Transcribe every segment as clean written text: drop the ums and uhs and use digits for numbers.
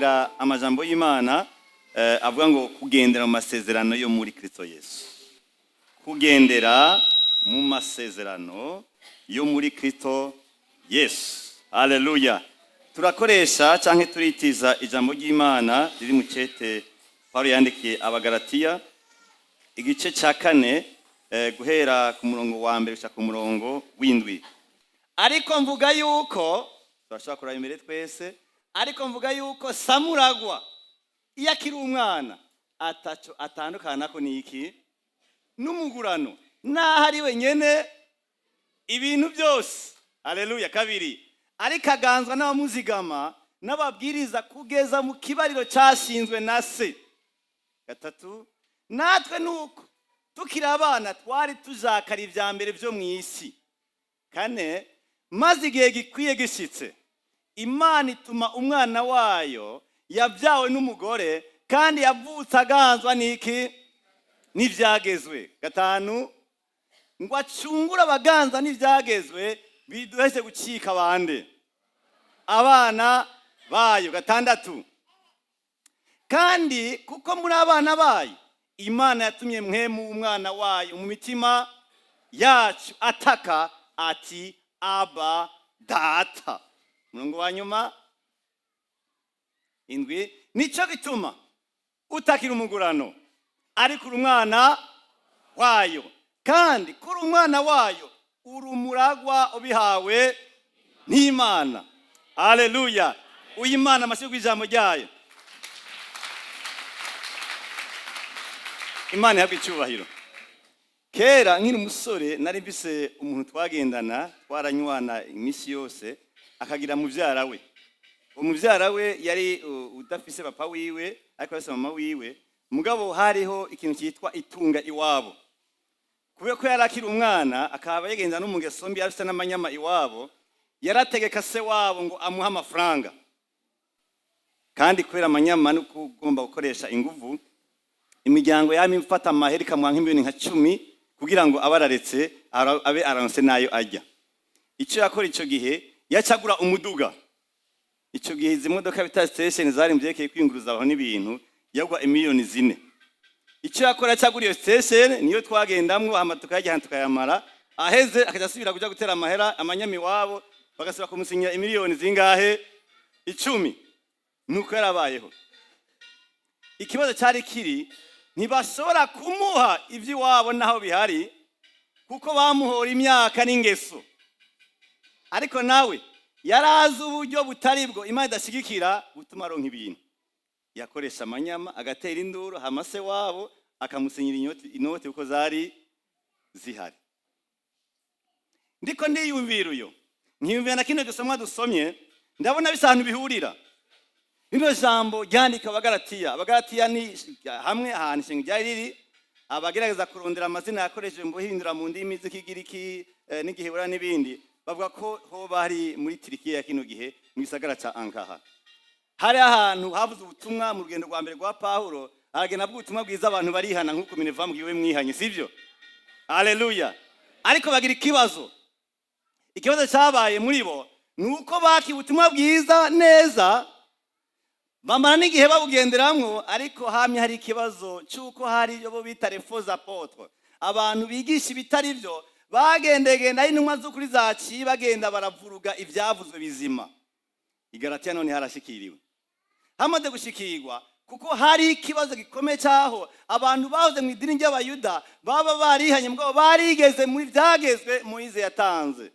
Ndabayagira amajambo y'Imana avuga ngo kugendera mu masezerano yo muri Kristo Yesu. Kugendera mu masezerano yo muri Kristo Yesu. Haleluya. Turakoresha canke turitiza ijambo ry'Imana riri mu cete Paulo yandikiye Abagalatiya, igice ca 4, guhera ku murongo wa 1 gushika ku murongo w'7. Ariko mvuga yuko turashobora kuraba imbere twese, ariko mvuga yuko Samuragwa iyo akiri umwana ataco atandukana ko niki n'umugurano, naho ari wenyene ibintu byose. Haleluya. 2, ariko aganzwa n'abamuzigama n'ababwiriza kugeza mu kibariro cyashinzwe na se. 3, natwe nuko tukiri abana twari tujakara ibya mbere byo mu isi. 4, maze igihe gikwiye gishitse Imana ituma umwana wayo yabyawe n'umugore kandi yavutse aganzwa n'iki n'ibyagezwe. 5, ngo acungure abaganza n'ibyagezwe biduheshe gucika abandi abana bayo. 6, kandi kuko muri abana bayo Imana yatumye mwemu umwana wayo mu mitima yacu ataka ati Aba Data. Murongo wa nyuma 7, nico gituma utakira umugurano ariko uri umwana wayo, kandi kuri umwana wayo uri umuragwa ubihawe n'Imana. Haleluya. Uyu Imana amashyi ijambo ryayo. Imana ihabwe icyubahiro. Kera nkiri umusore nari mfise umuntu twagendana, twaranywana iminsi yose, akagira muvyara we. Umuvyara we yari udafise papa wiwe, ariko afise mama wiwe. Mugabo hariho ikintu cyitwa itunga iwabo. Kubera ko yari akiri umwana akaba yagenza no mu ngeso mbi, afise n'amanyama iwabo, yarategeka se wabo ngo amuhe amafaranga. Kandi kubera amanyama no kugomba gukoresha inguvu, imiryango yami ifata amahera ikamuha nk'imiliyoni nka 10 kugira ngo abararetse abe aronse nayo ajya. Icyo yakora ico gihe yacagura umuduga. Ico gihe izi modoka bita station zari mvyerekeye kwiyunguruza aho n'ibintu, yagwa imiliyoni 4. Icyo yakora yacagura iyo station niyo twagendamwo, hama tukayajya ahantu tukayamara, aheze akaja asubira kuja gutera amahera amanyami wabo, bagasubira kumusinyira imiliyoni zingahe? 10. Nuko yarabayeho. Ikibazo cyari kiri, ntibashobora kumuha iby'iwabo naho bihari, kuko bamuhora imyaka n'ingeso. Ariko nawe yarazi uburyo butari bwo Imana idashigikira butuma aronka ibintu. Yakoresha amanyama agatera induru, hama se wabo akamusinyira inoti kuko zari zihari. Ndiko ndiyumvira uyo, nkiyumvira na kino gisomwa dusomye, ndabona bisa ahantu bihurira. Rino jambo ryandika Abagalatiya. Abagalatiya ni hamwe ahantu ishinga ryari riri. Abagerageza kurondera amazina yakoreshejwe mu guhindura mu ndimi z'Ikigiriki n'Igiheburayo n'ibindi, bavuga ko hoba hari muri Turikiya ya kino gihe mu gisagara ca Ankara. Hari ahantu havuze ubutumwa mu rugendo rwa mbere rwa Paulo, aragenda avuga ubutumwa bwiza, abantu barihana nk'uko Mineva mbwiwe mwihanye, sivyo? Haleluya. Ariko bagira ikibazo. Ikibazo cyabaye muri bo ni uko bakiye ubutumwa bwiza neza, bamara n'igihe babugenderamwo, ariko hamye hari ikibazo cy'uko hari ibyo bo bita les faux apôtres, abantu bigisha ibitari byo, bagendegenda ari intumwa z'ukuri zaciye bagenda baravuruga ibyavuzwe bizima. Igalatiya none harashikiriwe, hamaze gushikirwa kuko hari ikibazo gikomeye cyaho abantu bahoze mu idini ry'Abayuda baba barihanye, mugabo barigeze muri byagezwe Moyize yatanze,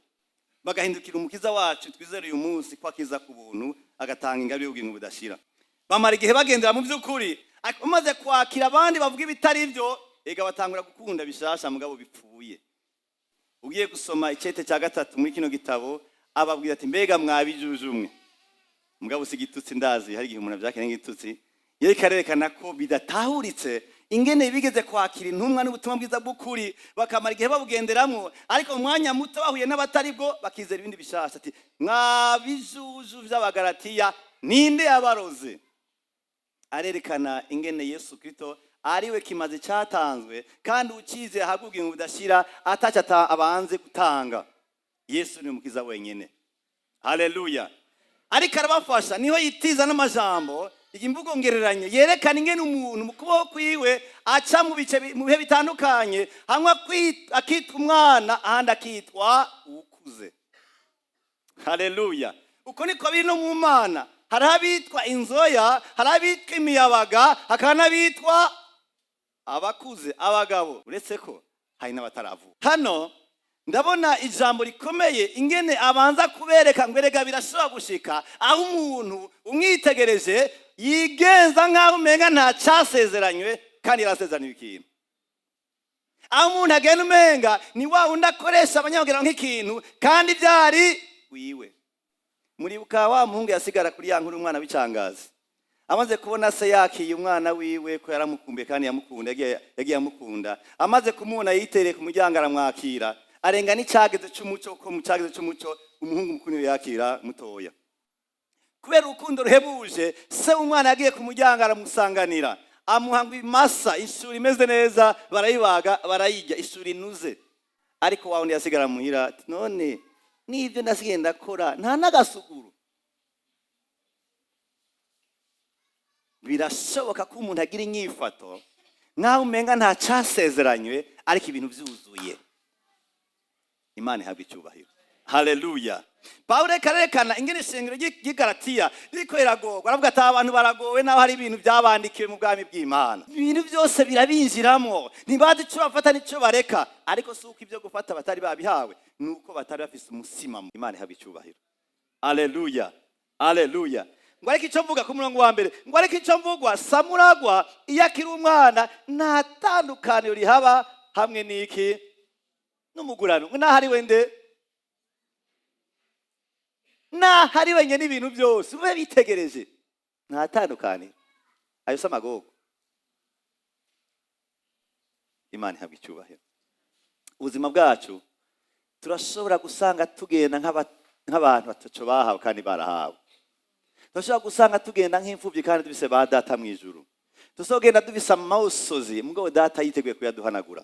bagahindukira umukiza wacu twizere uyu munsi ko akiza ku buntu agatanga ingabire y'ubugingo budashira. Bamara igihe bagendera mu by'ukuri, ariko bamaze kwakira abandi bavuga ibitari byo, ega batangura gukunda bishasha mugabo bipfuye. Ugiye gusoma icete cya 3 muri kino gitabo, ababwira ati mbega mwabijujumwe. Mugabo si igitutsi, ndazi hari igihe umuntu avyakira nk'igitutsi, yereka arerekana ko bidatahuritse ingene bigeze kwakira intumwa n'ubutumwa bwiza bw'ukuri, bakamara igihe babugenderamwo, ariko mu mwanya muto bahuye n'abatari bwo bakizera ibindi bishasha. Ati mwabijuju vy'Abagalatiya, ninde yabaroze? Arerekana ingene Yesu Kristo ariwe kimazi cyatanzwe, kandi ukize ahabwa ubugingo budashira ataco abanze gutanga. Yesu ni umukiza wenyene. Haleluya. Ariko arabafasha, niho yitiza n'amajambo iyi mvugo ngereranyo yerekana ingene umuntu mu kubaho kwiwe aca mu bice mu bihe bitandukanye, hamwe akitwa umwana, ahandi akitwa uwukuze. Haleluya! Uko niko biri no mu Mana. Hariho abitwa inzoya, hari abitwa imiyabaga, hakaba n'abitwa abakuze, abagabo, uretse ko hari n'abataravuka. Hano ndabona ijambo rikomeye, ingene abanza kubereka ngo erega birashobora gushika aho umuntu umwitegereje yigenza nk'aho umenga nta cyasezeranywe kandi yarasezeraniwe ikintu, aho umuntu agenda umenga ni wa wundi akoresha abanyabwira nk'ikintu kandi byari wiwe. Muribuka wa muhungu yasigara kuri ya nkuru, umwana w'icangazi, amaze kubona se yakiye umwana wiwe, ko yaramukumbuye kandi yamukunda, yagiye amukunda. Amaze kumubona, yitereye ku muryango aramwakira, arenga n'icyageze cy'umuco, kuko mu cyageze cy'umuco umuhungu mukuru niwe yakira mutoya. Kubera urukundo ruhebuje, se w'umwana yagiye ku muryango aramusanganira, amuha ngo imasa, ishuri imeze neza, barayibaga barayirya, ishuri inuze. Ariko wa wundi yasigara muhira ati: "None n'ibyo ndasigaye ndakora nta n'agasuguru." Birashoboka ko umuntu agira inyifato nk'aho umenga nta cyasezeranywe, ariko ibintu byuzuye. Imana ihabwa icyubahiro. Haleluya! Pawulo reka arerekana ingene ishengero ry'i Galatiya ririko riragorwa. Aravuga ati: "Abantu baragowe naho hari ibintu byabandikiwe mu bwami bw'Imana, ibintu byose birabinjiramo, ntibazi icyo bafata n'icyo bareka." Ariko si uko ibyo gufata batari babihawe, ni uko batari bafise umusimamo. Imana ihabwa icyubahiro. Aleluya, aleluya! Ngo ariko icyo mvuga ku murongo wa mbere, ngo ariko icyo mvugwa, samuragwa iyo akiri umwana nta tandukaniro rihaba hamwe n'iki? N'umugurano. Ngo naho ari we nde, naho ari wenyine ibintu byose, ube bitegereje, nta tandukaniro. Ayo si amagogo? Imana ihabwa icyubahiro. Ubuzima bwacu turashobora gusanga tugenda nk'abantu bataco bahawe kandi barahawe. Turashobora gusanga tugenda nk'imfubyi kandi dufise ba data mu ijuru. Turashobora kugenda dufise amosozi, mugabo data yiteguye kuyaduhanagura.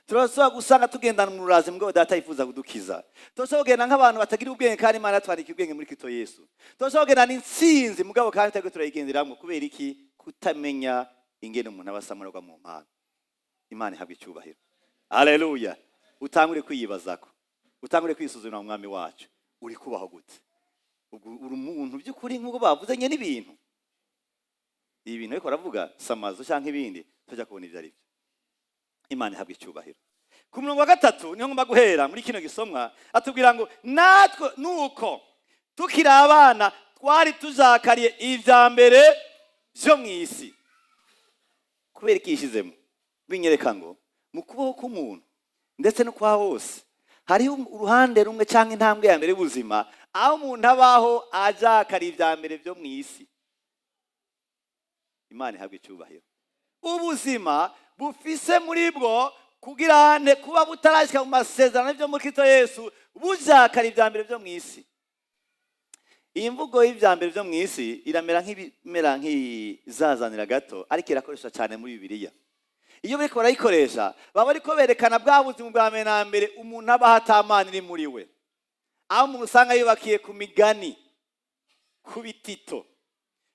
Turashobora gusanga tugenda mu rurazi, mugabo data yifuza kudukiza. Turashobora kugenda nk'abantu batagira ubwenge kandi Imana yatwandikiye ubwenge muri Kristo Yesu. Turashobora kugenda n'intsinzi, mugabo kandi tutariko turayigenderamwo. Kubera iki? Kutamenya ingene umuntu aba asamuragwa mu mpano. Imana ihabwa icyubahiro. Haleluya! Utangure kwiyibazako, utangure kwisuzumira mu Mwami wacu. Uri kubaho gute? Ubwo uri umuntu by'ukuri nk'uko bavuze nyine n'ibintu, ibi bintu ariko baravuga si amazu cyangwa ibindi, tujya kubona ibyo ari byo. Imana ihabwa icyubahiro. Ku murongo wa gatatu niho ngomba guhera muri kino gisomwa. Atubwira ngo natwe nuko tukiri abana twari tujakariye ibya mbere byo mu isi. Kubera iki yishyizemo? Binyereka ngo mu kubaho k'umuntu ndetse no kwa hose hariho uruhande rumwe cyangwa intambwe ya mbere y'ubuzima aho umuntu abaho ajakariye ibya mbere byo mu isi. Imana ihabwa icyubahiro. Ubuzima bufise muri bwo kugira ne kuba butarashyika mu masezerano byo muri Kristo Yesu, bujakara ibya mbere byo mu isi. Iyi mvugo y'ibya mbere byo mu isi iramera nk'ibimera nk'izazanira gato, ariko irakoreshwa cyane muri Bibiliya. Iyo bariko barayikoresha, baba bariko berekana bwa buzima bwa mbere na mbere umuntu abaho atamana iri muri we, aho umuntu usanga yubakiye ku migani, ku bitito,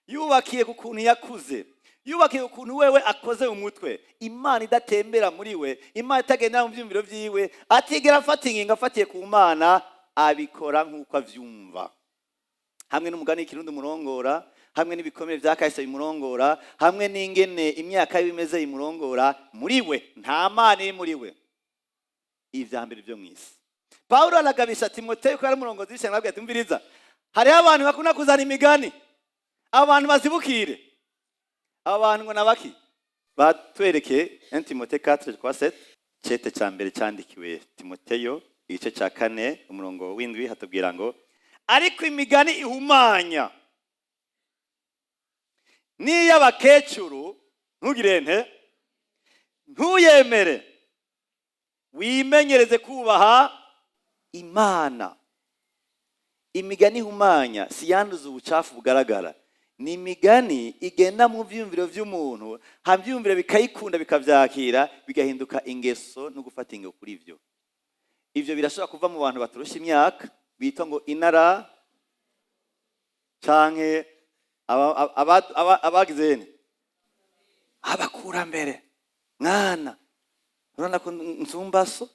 yubakiye ku kuntu yakuze, yubakiye ku kuntu wewe akoze mu mutwe, Imana idatembera muri we, Imana itagendera mu byumviro vyiwe, atigera afata ingingo afatiye ku Mana, abikora nk'uko avyumva, hamwe n'umugani w'ikirundi umurongora, hamwe n'ibikomere vya kahise bimurongora, hamwe n'ingene imyaka yiwe imeze imurongora. Muri we nta Mana iri muri we, ivya mbere vyo mw'isi. Pawulo aragabisha Timoteyo ko yari umurongozi w'ishyanga, arabwira ati: "Umviriza, hariho abantu bakunda kuzana imigani, abo bantu bazibukire." Abo bantu ngo nabaki? Batwereke 1 Timote 4:7, cete ca mbere cyandikiwe Timoteyo, igice ca kane, umurongo w'indwi, hatubwira ngo: "Ariko imigani ihumanya n'iy'abakecuru ntugire nte? Ntuyemere, wimenyereze kubaha Imana." Imigani ihumanya si yanduza ubucafu bugaragara, ni imigani igenda mu vyumviro vy'umuntu, hama ivyumviro bikayikunda, bikavyakira, bigahinduka ingeso no gufata ingo kuri vyo. Ivyo birashobora kuva mu bantu baturusha imyaka bitwa ngo inara, Canke abagize ne abakurambere. Mwana, urabona ko nsumbaso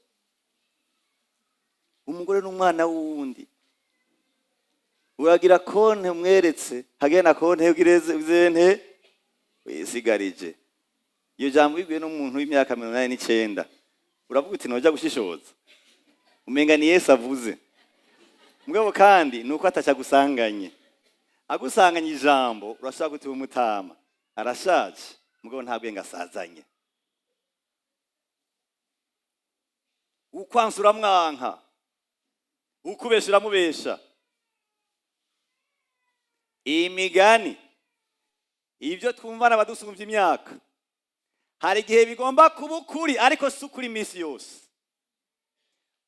umugore n'umwana w'uwundi, uragira konte umweretse, hagenda konte ugireze wisigarije. Iyo jambo bibwiwe n'umuntu w'imyaka 89, uravuga uti noja gushishoza, umenga ni Yesu avuze. Mugabo kandi nuko ataca agusanganye, agusanganye ijambo, urashobora guti umutama arashaje, mugabo nta bwenge asazanye. Ukwansa uramwanka, ukubesha uramubesha. Imigani, ibyo twumva n'abadusumvya imyaka, hari igihe bigomba kuba ukuri, ariko si ukuri iminsi yose.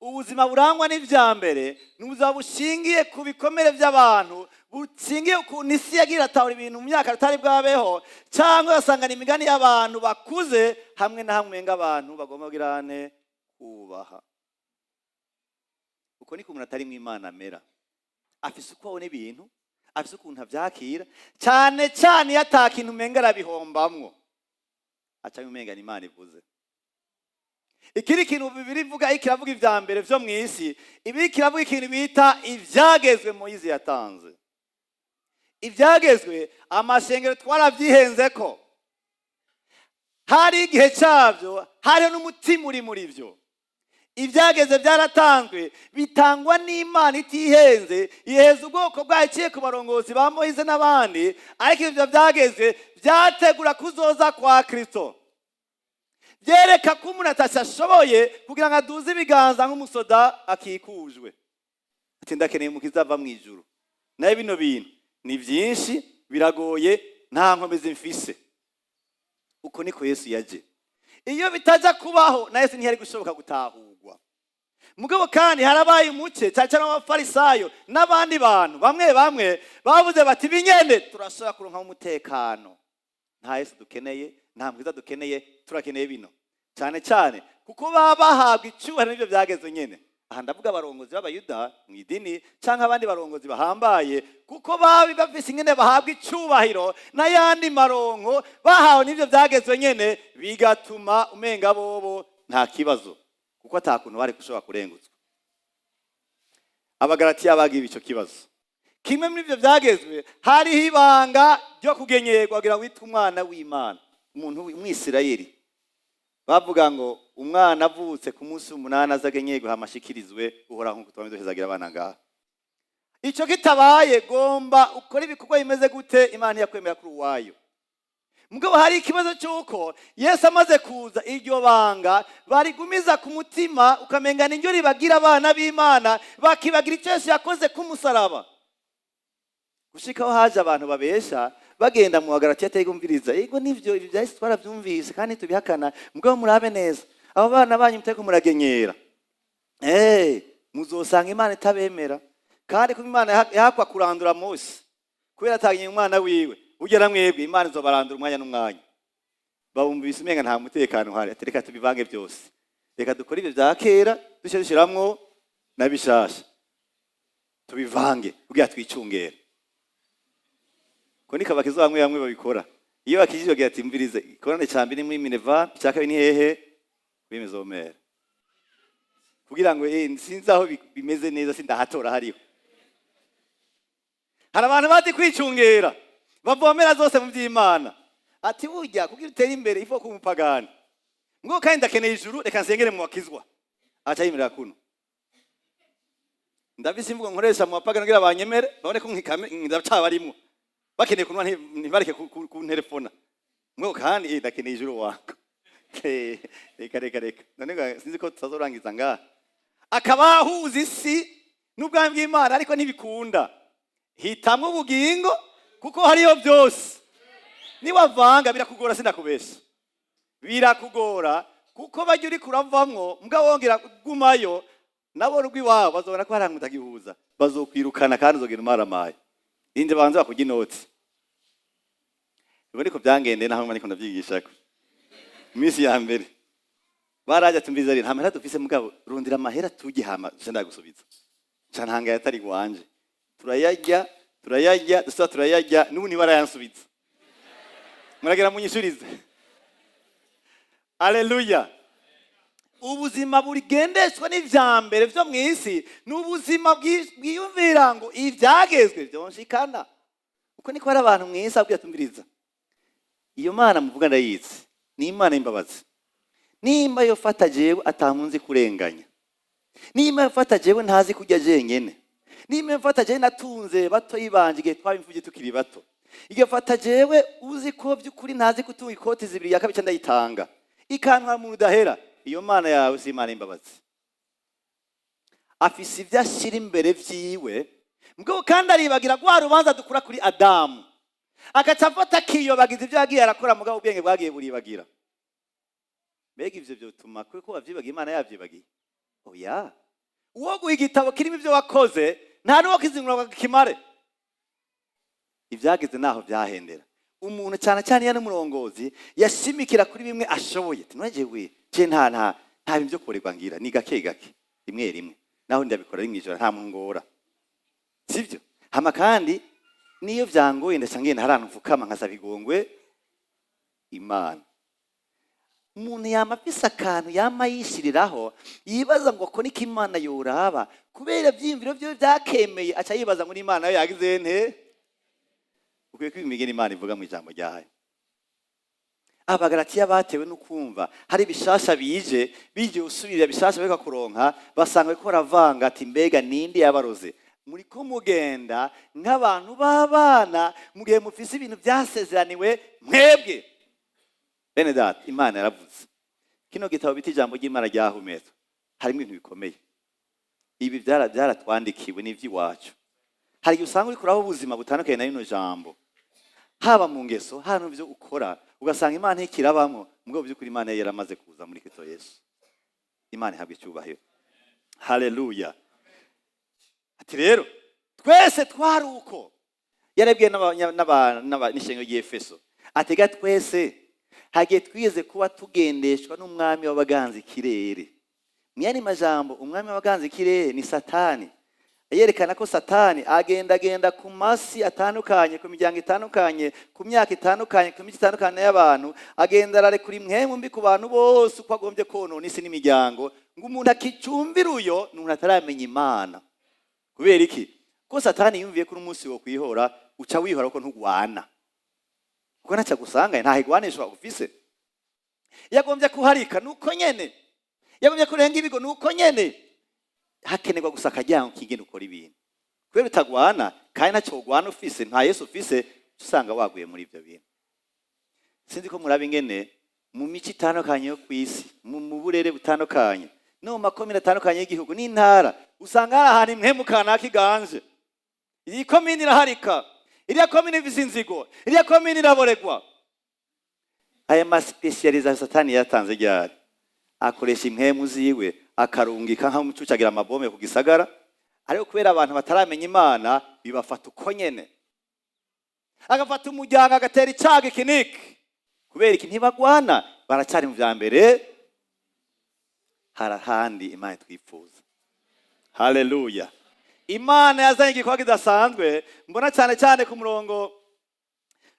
Ubuzima burangwa n'ivya mbere ni ubuzima bushingiye ku bikomere by'abantu, bushingiye ku isi yagiye iratahura ibintu mu myaka tutari bwabeho, cyangwa ugasanga ni imigani y'abantu bakuze, hamwe na hamwe abantu bagomba kugirane kubaha. Uko niko umuntu atari mu Imana amera, afise uko abona ibintu, afise ukuntu avyakira, cyane cyane iyo ata kintu umenga arabihombamwo, aca umenga ni Imana ivuze. Ikindi kintu Bibiliya ivuga, kiravuga ivya mbere vyo mw'isi, ibi kiravuga ikintu bita ivyagezwe Moyize yatanze. Ivyagezwe amashengero twaravyihenzeko, hari igihe cyavyo, hariho n'umutima uri muri vyo. Ibyageze byaratanzwe, bitangwa n'Imana itihenze, iheza ubwoko bwayo iciye ku barongozi ba Moyize n'abandi, ariko ibyo byageze byategura kuzoza kwa Kristo, byereka ko umuntu atashye ashoboye kugira ngo aduze ibiganza nk'umusoda akikujwe, ati ndakeneye umukiza ava mu ijuru, nayo bino bintu ni byinshi, biragoye, nta nkomezi mfise. Uko niko Yesu yaje. Iyo bitaja kubaho na Yesu ntiyari gushoboka gutahurwa. Mugabo kandi harabaye umuce cyane cyane abafarisayo n'abandi bantu bamwe bamwe bavuze bati binyende turashobora kuronka umutekano, nta Yesu dukeneye, nta mwiza dukeneye, turakeneye bino cyane cyane kuko baba bahabwa icyubahiro n'ibyo byageze nyene. Aha ndavuga abarongozi b'abayuda mu idini canke abandi barongozi bahambaye, kuko babi bafise ingene bahabwa icyubahiro n'ayandi maronko bahawe n'ibyo byagezwe nyene, bigatuma umenga bobo nta kibazo, kuko ata kuntu bari gushobora kurengutswa. Abagalatiya bagiye ico kibazo. Kimwe muri ibyo byagezwe hariho ibanga ryo kugenyerwa kugira ngo witwe umwana w'Imana, umuntu w'Umwisirayeli. Bavuga ngo umwana avutse ku munsi w'umunani azagenyerwe hamashikirizwe Uhoraho, nk'uko twaba duhezagira abana ngaha. Ico kitabaye, gomba ukore ibikorwa bimeze gute, Imana ntiyakwemera kuri uwayo. Mugabo hari ikibazo cy'uko Yesu amaze kuza, iryo banga barigumiza ku mutima, ukamenga niryo ribagira abana b'Imana, bakibagira icyo Yesu yakoze ku musaraba. Gushikaho haje abantu babesha bagenda mu Bagalatiya atayigumviriza, yego nivyo ibi byahise twaravyumvise kandi tubihakana, mugabo murabe neza abo bana banyu muteko muragenyera, muzosanga Imana itabemera. Kandi kuba Imana yahakwa kurandura Mose kubera atagenye umwana wiwe, ugera mwebwe Imana izobarandura umwanya n'umwanya. Babumvise umenga nta mutekano uhari, ati reka tubivange byose, reka dukore ibyo bya kera duce dushiramwo na bishasha, tubivange kugira twicungere. Ko niko abakizo bamwe bamwe babikora, iyo bakijije bagira ati mvirize ikorane cya mbere ni muri Minerva, icya kabiri ni hehe kuri Mizomera, kugira ngo sinzi aho bimeze neza, sindahatora hariho. Hari abantu bazi kwicungera, bavomera zose mu by'Imana, ati burya kugira utere imbere ifo kuba umupagani, ngo kandi ndakeneye ijuru, reka nsengere mu bakizwa, aca yimerera kuno. Ndabise imvugo nkoresha mu bapagani kugira banyemere, babone ko nkikame ndacabarimwo, bakeneye kunwa ntibareke kunterefona, ngo kandi ndakeneye ijuru wako. Reka reka reka none sinzi ko tutazorangiza ngaha. Akaba ahuza isi n'ubwami bw'Imana, ariko ntibikunda. Hitamwo ubugingo kuko hariyo byose. Niwavanga birakugora, sindakubesha, birakugora kuko bajya uri kuravamwo mbwa wongera kugumayo, nabo rw'iwabo bazobona ko hari ahantu utagihuza, bazokwirukana kandi uzogenda umaramaye. Inde banze bakurya inoti. Ubwo niko byangendeye, naho niko ndavyigishako. Iminsi ya mbere baraje tumviza ari nta mahera dufise, mugabo rundira amahera tujye hama nca ndagusubiza. Nca ntanga yatari wanje, turayarya. Turayarya, dusa turayarya, n'ubu ntibarayansubiza. Muragira munyishurize. Aleluya! Ubuzima burigendeshwa n'ivya mbere vyo mu isi ni ubuzima bwiyumvira ngo ivyagezwe vyonshikana. Uko niko hari abantu mu isi abwira: "Tumviriza, iyo Mana muvuga ndayizi, ni Imana y'imbabazi. Nimba yofata jewe atamunzi kurenganya, nimba yofata jewe ntazi kurya jenyene, nimba yofata jewe natunze bato banje igihe twaba imfuvyi tukiri bato, igafata jewe uzi ko by'ukuri ntazi gutunga ikoti zibiri, ya kabiri ndayitanga ikantwara mu rudahera, iyo Mana yawe si Imana y'imbabazi." Afise ibyo ashyira imbere vyiwe mbwo, kandi aribagira rwa rubanza dukura kuri Adamu, agaca afata akiyobagiza ibyo yagiye arakora. Mugabo ubwenge bwagiye buribagira. Mbega ivyo vyotuma kuko wavyibagiye Imana yavyibagiye? Oya. Uwo guha igitabo kirimo ibyo wakoze, nta n'uwo kizingura ngo kimare. Ivyageze naho vyahendera umuntu, cyane cyane iyo ari umurongozi, yashimikira kuri bimwe ashoboye. Ati: "None je nta bintu byo kuboregwa ngira, ni gake gake, rimwe rimwe, naho ndabikora ari mw'ijoro, nta muntu ngora, sibyo? Hama kandi niyo vyangoye ndaca ngenda hari ahantu mfukama nkasaba igongwe Imana." Umuntu yama afise akantu yama yishiriraho, yibaza ngo ko niko Imana yoraba. Kubera ivyiyumviro vyiwe vyakemeye, aca yibaza ngo n'Imana yo yagize nte. Ukwiye kwiga ingene Imana ivuga mu ijambo ryayo. Abagalatiya batewe no kumva hari bishasha bije, bije usubirira bishasha bariko kuronka, basanga bariko baravanga. Ati: "Mbega ninde yabaroze? Muriko mugenda nk'abantu b'abana mu gihe mufise ibintu byasezeraniwe mwebwe." Bene data, Imana yaravuze. Kino gitabo bita ijambo ry'Imana ryahumetswe harimo ibintu bikomeye. Ibi byaratwandikiwe n'ivy'iwacu. Hari igihe usanga uriko uraho ubuzima butandukanye na rino jambo, haba mu ngeso, haba mu byo ukora, ugasanga Imana ntikirabamwo. Mugabo by'ukuri Imana yari yaramaze kuza muri Kristo Yesu. Imana ihabwa icyubahiro. Haleluya! Ati rero twese twari uko. Yarabwiye n'ishengero ry'Efeso, atega twese hagiye twize kuba tugendeshwa n'umwami w'abaganza ikirere. Mu yandi majambo, umwami w'abaganza ikirere ni Satani. Yerekana ko Satani agendagenda ku masi atandukanye, ku miryango itandukanye, ku myaka itandukanye, ku mico itandukanye y'abantu, agenda ararekura impwemu mbi ku bantu bose uko agombye konona isi n'imiryango. Ngo umuntu akicumbira uyo ni umuntu ataramenya Imana. Kubera iki? Ko Satani yumviye ko umunsi wo kwihora uca wihora, kuko ntugwana, kuko ntacyo agusanga, nta higwanishwa ufise. Yagombye kuharika nuko nyene, yagombye kurenga ibigo nuko nyene. Hakenerwa gusa akajyango kigenda ukora ibintu. Kubera utagwana kandi ntacyo ugwana ufise, nta Yesu ufise, usanga waguye muri ibyo bintu. Sinzi ko muraba ingene mu mico itandukanye yo ku isi, mu burere butandukanye, no mu makomine atandukanye y'igihugu n'intara, usanga hari ahantu impwemu kanaka iganje. Iyi komine iraharika, iriya komine ifise inzigo, iriya komine iraboregwa. Aya ma spécialisation Satani yatanze ryari? Akoresha impwemu ziwe, akarungika nk'umucucagira amabombe ku gisagara. Ariko kubera abantu bataramenya Imana, bibafata uko nyene. Agafata umuryango, agatera icago iki niki. Kubera iki? Ntibagwana, baracyari mu vya mbere. Hari ahandi Imana twifuza. Haleluya! Imana yazanye igikorwa kidasanzwe. Mbona cyane cyane ku murongo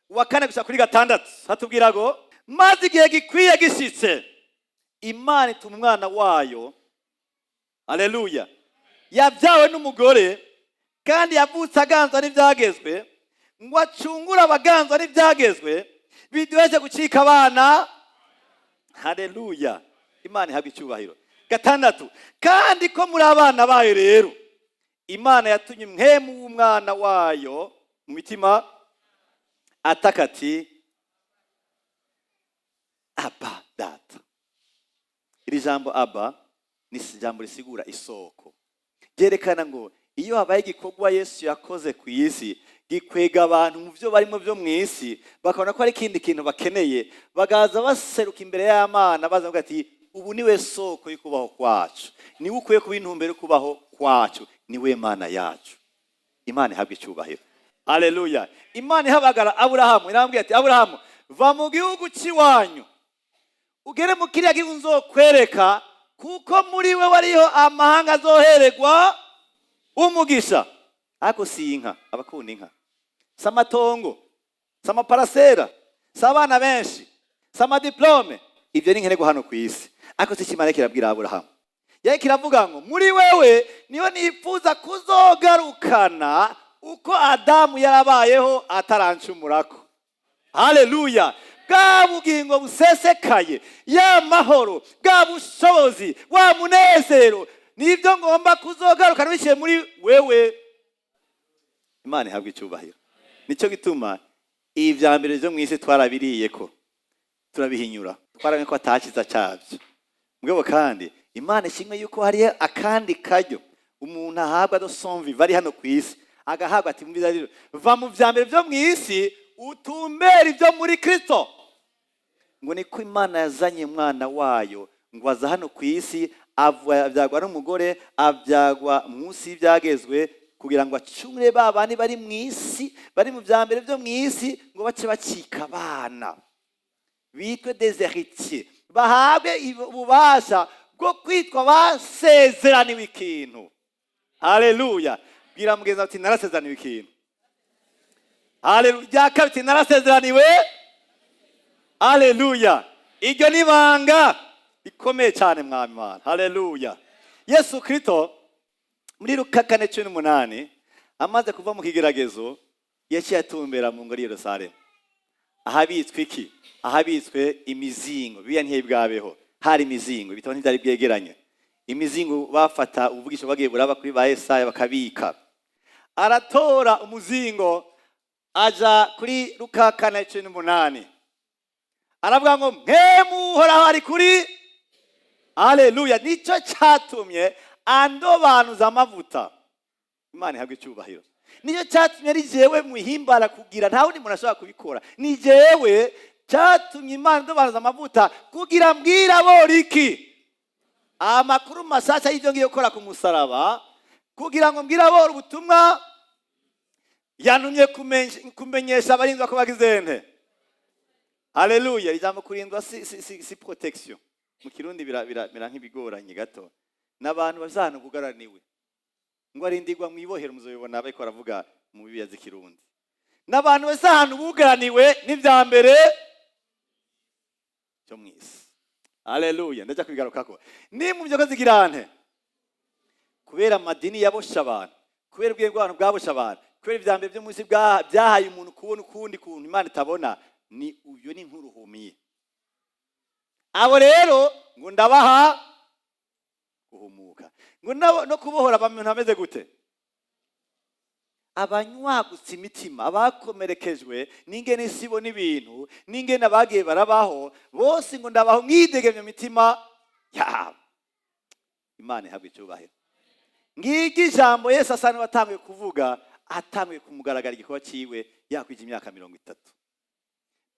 wa 4 gusa kuri 6, hatubwira ngo: "Maze igihe gikwiye gishitse, Imana ituma umwana wayo." Haleluya! "Yabyawe n'umugore, kandi yavutse aganzwa n'ibyagezwe, ngo acungure abaganzwa n'ibyagezwe, biduheze gucika abana." Haleluya! Imana ihabwa icyubahiro. 6: "Kandi ko muri abana bayo rero, Imana yatumye impwemu w'umwana wayo mu mitima, ataka ati: 'Aba, Data.'" Iri jambo Aba ni ijambo risigura isoko, ryerekana ngo iyo habaye igikorwa Yesu yakoze ku isi, gikwega abantu mu byo barimo byo mu isi, bakabona ko hari ikindi kintu bakeneye, bagaza baseruka imbere y'Amana, baza bavuga ati: "Ubu niwe soko y'ukubaho kwacu, niwe ukwiye kuba intumbero yo kubaho kwacu, niwe Mana yacu." Imana ihabwa icyubahiro. Aleluya! Imana ihabagara Aburahamu, irambwira ati: "Aburahamu, va mu gihugu cy'iwanyu, ugere mu kiriya gihugu nzokwereka, kuko muri we wariho amahanga azoheregwa umugisha." Ariko si inka, abakunda inka. Si amatongo, si amaparasera, si abana benshi, si amadiplome. Ibyo ni nkenerwa hano ku isi, ariko si Imana kirabwira Aburahamu. Yari kiravuga ngo muri wewe niyo nifuza kuzogarukana uko Adamu yarabayeho atarancumurako. Haleluya! Bwa bugingo busesekaye, ya mahoro, bwa bushobozi, wa munezero, nibyo ngomba kuzogarukana biciye muri wewe. Imana ihabwa icyubahiro. Nicyo gituma ibi bya mbere byo mu isi twarabiriye ko turabihinyura, twaramenye ko atakiza cyabyo. Mugabo kandi Imana ishimwe yuko hariyo akandi karyo umuntu ahabwa de son vivant ari hano ku isi, agahabwa ati: "Mwiza rero, va mu vya mbere byo mu isi, utumbere ibyo muri Kristo." Ngo niko Imana yazanye umwana wayo, ngo aza hano ku isi, abyagwa n'umugore, abyagwa munsi y'ibyagezwe, kugira ngo acungure ba bandi bari mu isi, bari mu vya mbere byo mu isi, ngo bace bacika abana, bitwe des héritiers, bahabwe ububasha bwo kwitwa basezeraniwe ikintu. Haleluya! Bwira mugenzi wawe ati: "Narasezeraniwe ikintu." Haleluya! Rya kabiri ati: "Narasezeraniwe." Haleluya! Iryo ni ibanga rikomeye cyane, mwami Mana. Haleluya! Yesu Kristo muri Luka 4:18, amaze kuva mu kigeragezo, yaciye atumbera mu ngoro i Yerusalemu, ahabitswe iki? Ahabitswe imizingo. Bibiliya ntibwabeho, hari imizingo, ibitabo ntibyari byegeranye. Imizingo bafata ubuvugisho bagiye buraba kuri ba Yesaya bakabika. Aratora umuzingo, aja kuri Luka 4:18, aravuga ngo: "Mpwemu Uhoraho ari kuri." Haleluya! "Nicyo cyatumye andobanuza amavuta." Imana ihabwa icyubahiro. Nicyo cyatumye ari jewe muhimbara kugira, nta wundi muntu ashobora kubikora, ni jewe cyatumye Imana indobanuza amavuta kugira mbwira boriki amakuru mashyashya y'ibyo ngiye gukora ku musaraba, kugira ngo mbwire aboro ubutumwa. Yantumye kumenyesha abarindwa ko bagize nte? Haleluya! Ijambo kurindwa si protection mu Kirundi, bira nk'ibigoranye gato. N'abantu bafite ahantu bugaraniwe, ngo arindirwa mu ibohero, muzobibona bariko baravuga mu Bibiliya z'Ikirundi. N'abantu bafite ahantu bugaraniwe n'ibya mbere byo mu isi. Haleluya! Ndajya kubigarukako. Ni mu byo ko zigira nte? Kubera amadini yaboshe abantu, kubera ubwenge bw'abantu bwaboshe abantu, kubera ibya mbere byo mu isi byahaye umuntu kubona ukundi kuntu Imana itabona. Ni uyo ni nk'uruhumiye. Abo rero ngo ndabaha guhumuka, ngo no kubohora abantu bameze gute? Abanywagutse imitima, abakomerekejwe n'ingene isi ibona ibintu, n'ingene abagiye barabaho bose, ngo ndabaho mwidegemye imitima yabo. Imana ihabwa icyubahiro. Ngiryo ijambo Yesu asa n'uwatanguye kuvuga, atanguye kumugaragara igikorwa cyiwe, yakwije imyaka 30.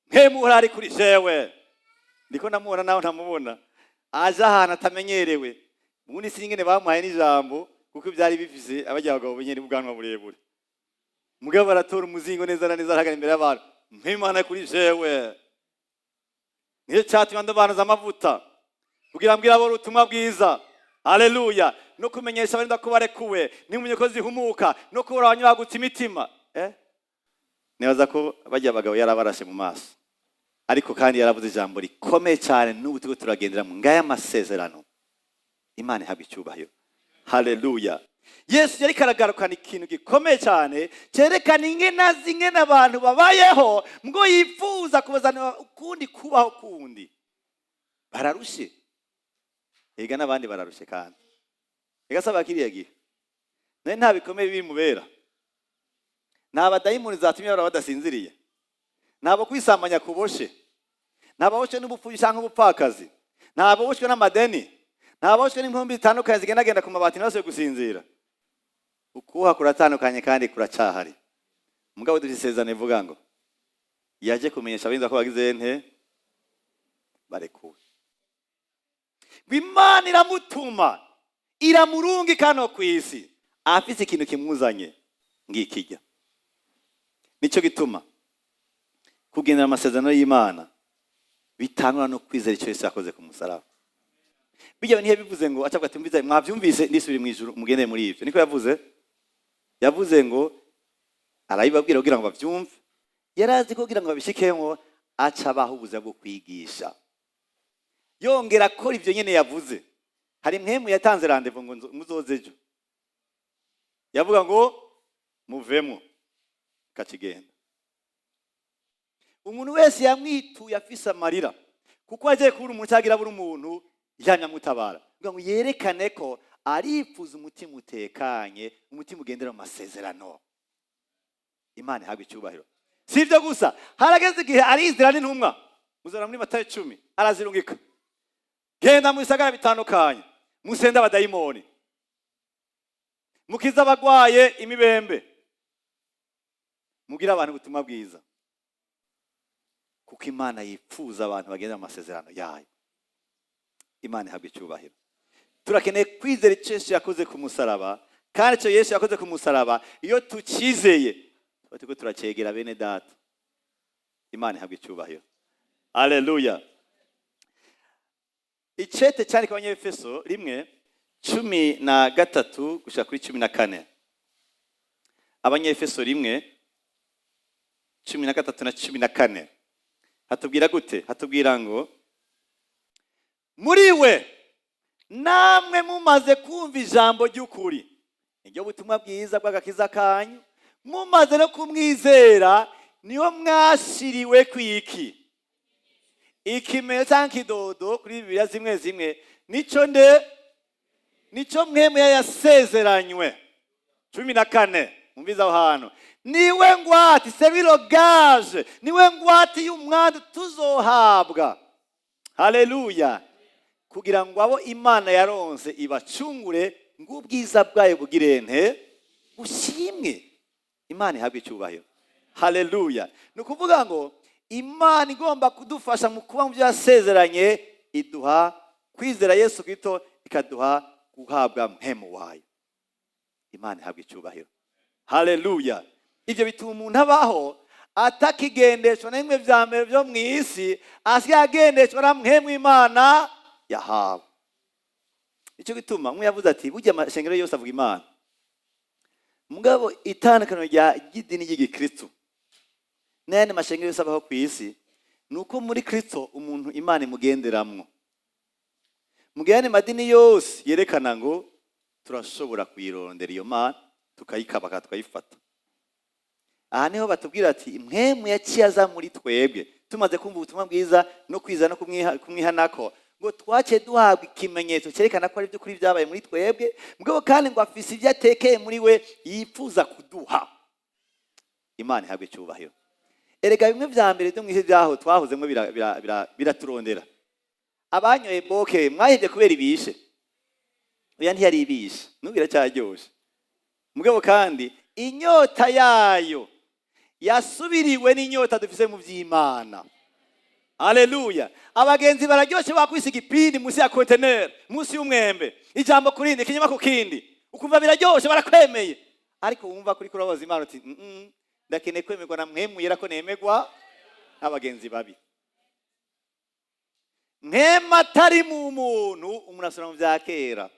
"Mpwemu ari kuri jewe." Ndiko ndamubona nawe ntamubona, aje ahantu atamenyerewe. Ubundi si ingene bamuhaye n'ijambo, kuko byari bifise abajya abagabo nyene ubwanwa burebure. Mugabo baratora umuzingo neza na neza, arahagara imbere y'abantu: "Mpimana kuri jewe, niyo cyatumye ndobanuza amavuta kugira mbwira abo ubutumwa bwiza." Haleluya! No kumenyesha abarinda ko barekuwe, n'impumyi ko zihumuka, no kubura abanyuragutse imitima. Nibaza ko bajya abagabo yarabarashe mu maso, ariko kandi yaravuze ijambo rikomeye cyane n'ubu turiko turagendera mu ngaya masezerano. Imana ihabwa icyubahiro. Haleluya! Yesu yari karagarukana ikintu gikomeye cyane cyerekana ingene azi ingene abantu babayeho, ngo yifuza kubazanira ukundi kubaho kundi. Bararushe ega, n'abandi bararushe kandi ega saba kiriya gihe nawe nta bikomeye bimubera, nta badayimoni zatumye bahora badasinziriye, ntabwo kwisambanya kuboshe, ntababoshe n'ubupfuyi cyangwa ubupfakazi, ntaboshwe n'amadeni, ntaboshwe n'inkumbi zitandukanye zigendagenda ku mabati ntibasubiye gusinzira. Ukuha kuratandukanye kandi kuracyahari. Mugabo dufite isezerano ivuga ngo yaje kumenyesha abarinzi ko bagize nte? Barekuwe. Ngo Imana iramutuma, iramurungika hano ku isi afise ikintu kimuzanye, ngikijya. Nicyo gituma kugendera amasezerano y'Imana bitangwa no kwizera icyo Yesu yakoze ku musaraba. Bijya nihe bivuze ngo acavuga ati: "Mbize mwavyumvise, nisubire mu ijuru, mugendere muri ivyo." Niko yavuze. Yavuze ngo Arabibabwira kugira ngo bavyumve. Yarazi ko kugira ngo babishikemo aca abaha ubuzima bwo kwigisha, yongera akora ivyo nyene yavuze. Hari mpwemu yatanze rendez-vous ngo muzoze ejo, yavuga ngo muvemo, kacigenda. Umuntu wese yamwituye afise amarira, kuko agiye kubura umuntu cyangwa abura umuntu, yamye amutabara kugira ngo yerekane ko arifuza umutima utekanye, umutima ugendera mu masezerano. Imana ihabwa icyubahiro. Si ibyo gusa, harageze igihe arizira n'intumwa, muzora muri Matayo 10, arazirungika: "Genda mu bisagara bitandukanye, musende abadayimoni, mukize abagwaye imibembe, mugire abantu ubutumwa bwiza," kuko Imana yifuza abantu bagenda mu masezerano yayo. Imana ihabwa icyubahiro. Turakeneye kwizera icyo Yesu yakoze ku musaraba, kandi icyo Yesu yakoze ku musaraba, iyo tukizeye, tuba turiko turacegera bene Data. Imana ihabwa icyubahiro. Aleluya. Icete cyandika Abanyefeso 1:13 gushika kuri 14. Abanyefeso 1:13 na 14 hatubwira gute? Hatubwira ngo: "Muri we namwe mumaze kumva ijambo ry'ukuri, niryo butumwa bwiza bw'agakiza kanyu, mumaze no kumwizera, niyo mwashiriwe kwiki ikimenyetso cyangwa ikidodo." Kuri Bibiliya zimwe zimwe nico nde? Nico Mpwemu yasezeranywe. 14, mumvize aho hantu: "Niwe ngwate, c'est lui le gage, niwe ngwate y'umwandu tuzohabwa." Haleluya. "Kugira ngo abo Imana yaronse ibacungure, ngo ubwiza bwayo bugirente bushimwe." Imana ihabwe icyubahiro. Haleluya. Ni ukuvuga ngo Imana igomba kudufasha mu kuba mu byo yasezeranye, iduha kwizera Yesu Kristo, ikaduha guhabwa Mpwemu wayo. Imana ihabwa icyubahiro. Haleluya. Ibyo bituma umuntu abaho atakigendeshwa na bimwe vya mbere byo mu isi, asigaye agendeshwa na Mpwemu Imana yahawe. Nicyo gituma umwe yavuze ati: "Burya amashengero yose avuga Imana, mugabo itandukaniro rya ry'idini ry'igikristo n'ayandi mashengero yose abaho ku isi ni uko muri Kristo umuntu Imana imugenderamwo, mu gihe ayandi madini yose yerekana ngo turashobora kuyirondera iyo Mana, tukayikabaka, tukayifata." Aha niho batubwira ati Mpwemu yaciye aza muri twebwe tumaze kumva ubutumwa bwiza no kwiza no kumwihanako, ngo twaciye duhabwa ikimenyetso cyerekana ko ari by'ukuri byabaye muri twebwe. Mugabo kandi ngo afise ibyo atekeye muri we yifuza kuduha. Imana ihabwe icyubahiro. Erega bimwe vya mbere byo mw'isi byaho twahozemwo biraturondera. Abanyoye boke mwahevye kubera ibishe? Oya, ntiyari ibishe, n'ubu iracyaryoshe. Mugabo kandi inyota yayo yasubiriwe n'inyota dufise mu vy'Imana. Aleluya. Abagenzi bararyoshe, bakwise igipindi munsi ya konteneri, munsi y'umwembe, ijambo ku rindi, ikinyoma ku kindi, ukumva biraryoshe, barakwemeye. Ariko wumva kuri kurabaza Imana uti: Ndakeneye kwemerwa na Mpwemu Yera, ko nemerwa n'abagenzi babi." Mpwemu atari mu muntu, umuntu asubira mu vya kera,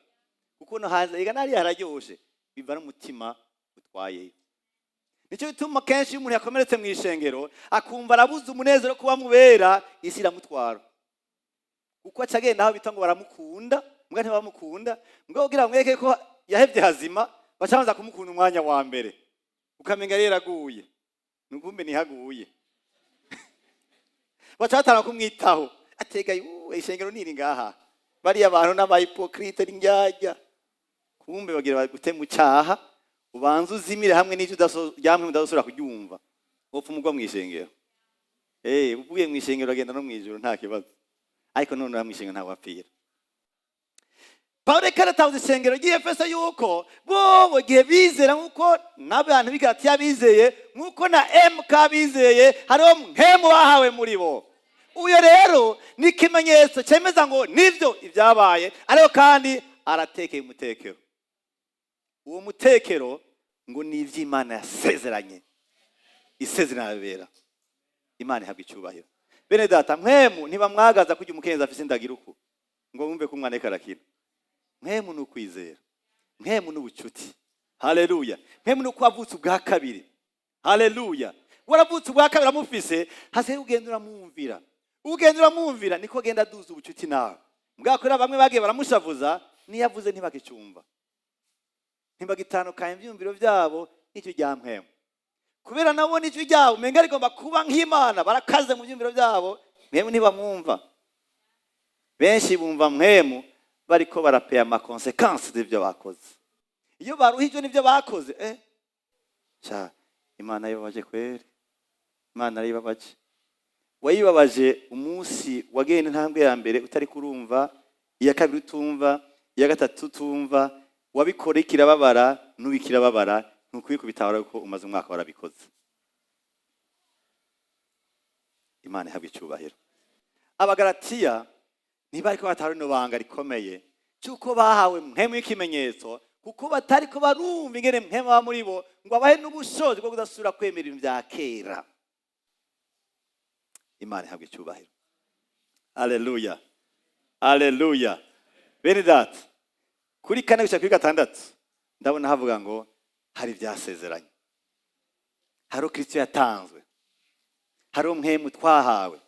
kuko no hanze ega nariya hararyoshe, biva n'umutima utwayeyo. Nicyo gituma kenshi iyo umuntu yakomeretse mu ishengero, akumva arabuze umunezero wo kuba mubera, isi iramutwara, kuko aca agenda aho bita ngo baramukunda, mbwa ntibamukunda. Mbwa kugira ngo mwereke ko yahevye hazima, baca baza kumukunda umwanya wa mbere, ukamenga rero yaraguye, nukumbe ntihaguye. Baca batanga kumwitaho, atega ishengero niri ngaha, bariya bantu n'aba hypocrites n'indyarya. Kumbe bagira bagute mu cyaha, ubanza uzimire hamwe n'icyo ryamwe udasubira kuryumva, wopfa umugwa mu ishengero. Uvuye mu ishengero uragenda no mu ijuru, nta kibazo, ariko none mu ishengero ntawe wapfira. Pawulo reka aratahuza ishengero ry'Efeso yuko bo gihe bizera, nk'uko n'abantu b'i Galatiya bizeye, nk'uko na MK bizeye, hariho Mpwemu bahawe muri bo. Uyo rero ni ikimenyetso cyemeza ngo nivyo ibyabaye, ariko kandi aratekeye umutekero. Uwo mutekero ngo ni iby'Imana yasezeranye, isezerano bera. Imana ihabwa icyubahiro. Bene Data, Mpwemu ntibamwagaza kujya umukenzi afise indagira uku ngo wumve ko umwana ariko arakina. Mpwemu ni ukwizera, Mpwemu ni ubucuti. Haleluya. Mpwemu ni uko wavutse ubwa kabiri. Haleluya! Waravutse ubwa kabiri, amufise, hasigaye ugenda uramwumvira, ugenda uramwumvira, niko agenda aduza ubucuti nawe. Mbwakorera bamwe bagiye baramushavuza, niyo avuze ntibagicumva, ntibagitandukanya ibyumviro byabo n'icyo rya Mpwemu, kubera nabo n'ijwi ryabo umenga rigomba kuba nk'Imana. Barakaze mu byumviro byabo, Mpwemu ntibamwumva. Benshi bumva Mpwemu bariko barapeya ama conséquences z'ibyo bakoze. Iyo baruhijwe n'ibyo bakoze, sha, Imana yibabaje kweri, Imana yibabaje. Wayibabaje umunsi wagenda intambwe ya mbere utari kurumva, iya kabiri utumva, iya gatatu utumva. Wabikora ikirababara, n'ubu ikirababara. Ntukwiye kubitahura kuko umaze umwaka warabikoze. Imana ihabwa icyubahiro. Abagalatiya ntibariko batahura rino banga rikomeye cy'uko bahawe Mpwemu y'ikimenyetso, kuko batariko barumva ingene Mpwemu aba muri bo ngo abahe n'ubushobozi bwo kudasubira kwemera ibintu bya kera. Imana ihabwa icyubahiro. Aleluya, aleluya! Bene data, kuri 4 gushika kuri 6 ndabona havuga ngo hari ibyasezeranye, hari Kristo yatanzwe, hari Mpwemu twahawe,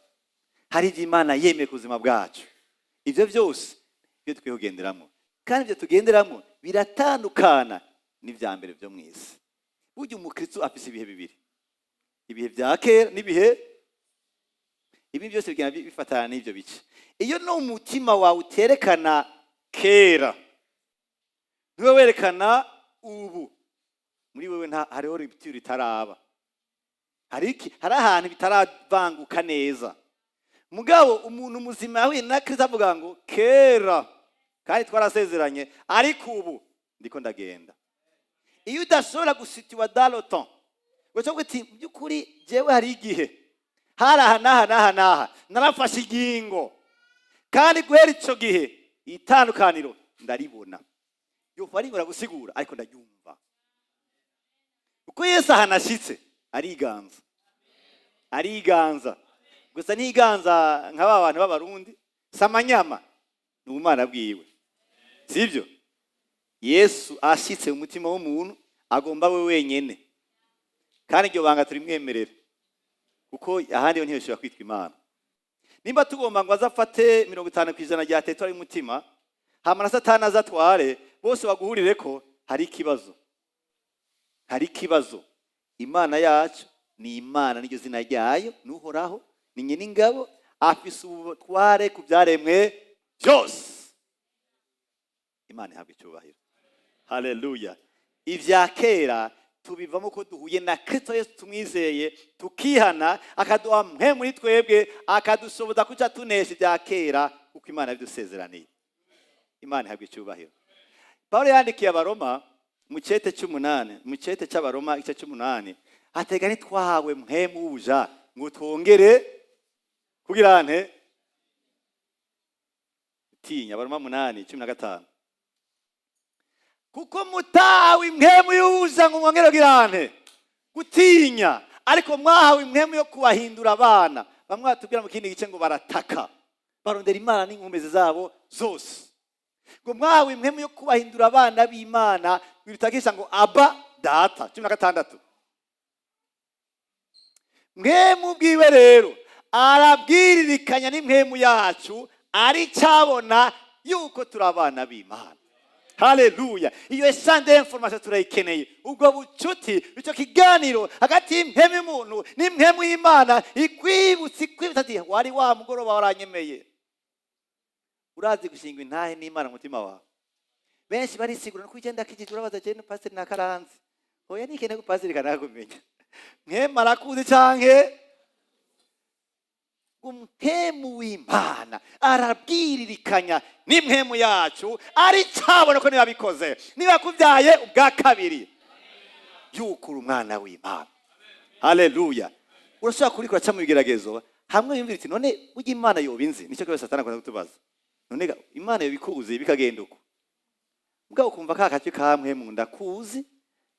hari ibyo Imana yemeye ku buzima bwacu. Ibyo byose ibyo dukwiye kugenderamo, kandi ibyo tugenderamo biratandukana n'ibya mbere byo mu isi. Burya umukristo afise ibihe bibiri: ibihe bya kera n'ibihe ibi. Byose bigenda bifatana n'ibyo bice. Iyo ni umutima wawe uterekana kera, ntiwe werekana ubu. Muri wewe nta hariho rupture itaraba, hari iki, hari ahantu bitaravanguka neza. Mugabo umuntu muzima yahuye na Kristo avuga ngo kera kandi twarasezeranye, ariko ubu ndiko ndagenda. Iyo udashobora gusitiwa dans le temps, ngo uti by'ukuri jewe hari igihe hari aha n'aha n'aha n'aha narafashe ingingo, kandi guhera ico gihe itandukaniro ndaribona. Yopfa aribura gusigura, ariko ndaryumva kuko Yesu ahantu ashitse ariganza, ariganza. Gusa ntiganza nka ba bantu b'Abarundi, si amanyama, ni ubumana bwiwe, sibyo? Yesu ashitse mu mutima w'umuntu agomba we wenyene, kandi iryo banga turimwemerera, kuko ahandi ho ntiyashobora kwitwa Imana. Nimba tugomba ngo aze afate 50% rya territoire y'umutima, hama na Satani aze atware bose baguhurire ko, hari ikibazo, hari ikibazo. Imana yacu ni Imana, n'iryo zina ryayo n'Uhoraho, ni nyine ingabo, afise ubutware ku byaremwe byose. Imana ihabwa icyubahiro. Haleluya! Ibya kera tubivamo ko duhuye na Kristo Yesu, tumwizeye, tukihana, akaduha mwe muri twebwe, akadushoboza kuca tunesha ibya kera kuko Imana yabidusezeraniye. Imana ihabwa icyubahiro. Pawulo yandikiye Abaroma mu cete cy'umunani, mu cete cy'Abaroma igice cy'umunani, atega ntitwahawe Mpwemu w'ubuja ngo twongere kugira nte tinya. Abaroma 8:15: kuko mutahawe impwemu y'ubuja ngo mwongere kugira nte gutinya, ariko mwahawe impwemu yo kubahindura abana. Bamwe batubwira mu kindi gice ngo barataka, barondera Imana n'inkomezi zabo zose, ngo mwahawe impwemu yo kubahindura abana b'Imana, birutakisha ngo aba data. 16: Mpwemu bwiwe rero arabwiririkanya n'impwemu yacu, ari cyabona yuko turi abana b'Imana. Haleluya! Iyo échange d'information turayikeneye, ubwo bucuti, icyo kiganiro hagati y'impwemu y'umuntu n'impwemu y'Imana, ikwibutsa, ikwibutsa ati wari wa mugoroba waranyemeye. Urazi gushinga intahe n'Imana mu mutima wawe. Benshi barisigura no kugenda kijiji, urabaza je pasiteri nakaranze. Oya, nikene ko pasiteri kanakumenya, Mpwemu arakuzi canke Umwemu w'Imana arabwiririkanya n'impwemu yacu, ari cyabona ko niba bikoze, niba kubyaye ubwa kabiri, yuko uri umwana w'Imana. Haleluya! Urashobora kurikora ca mu bigeragezo hamwe yumvira iti none burya Imana yoba inzi? Nicyo kibazo Satani akunda kutubaza: none ga Imana yoba ikuzi bikagenda uko? Ubwo ukumva ka kaci kamwe mu ndakuzi,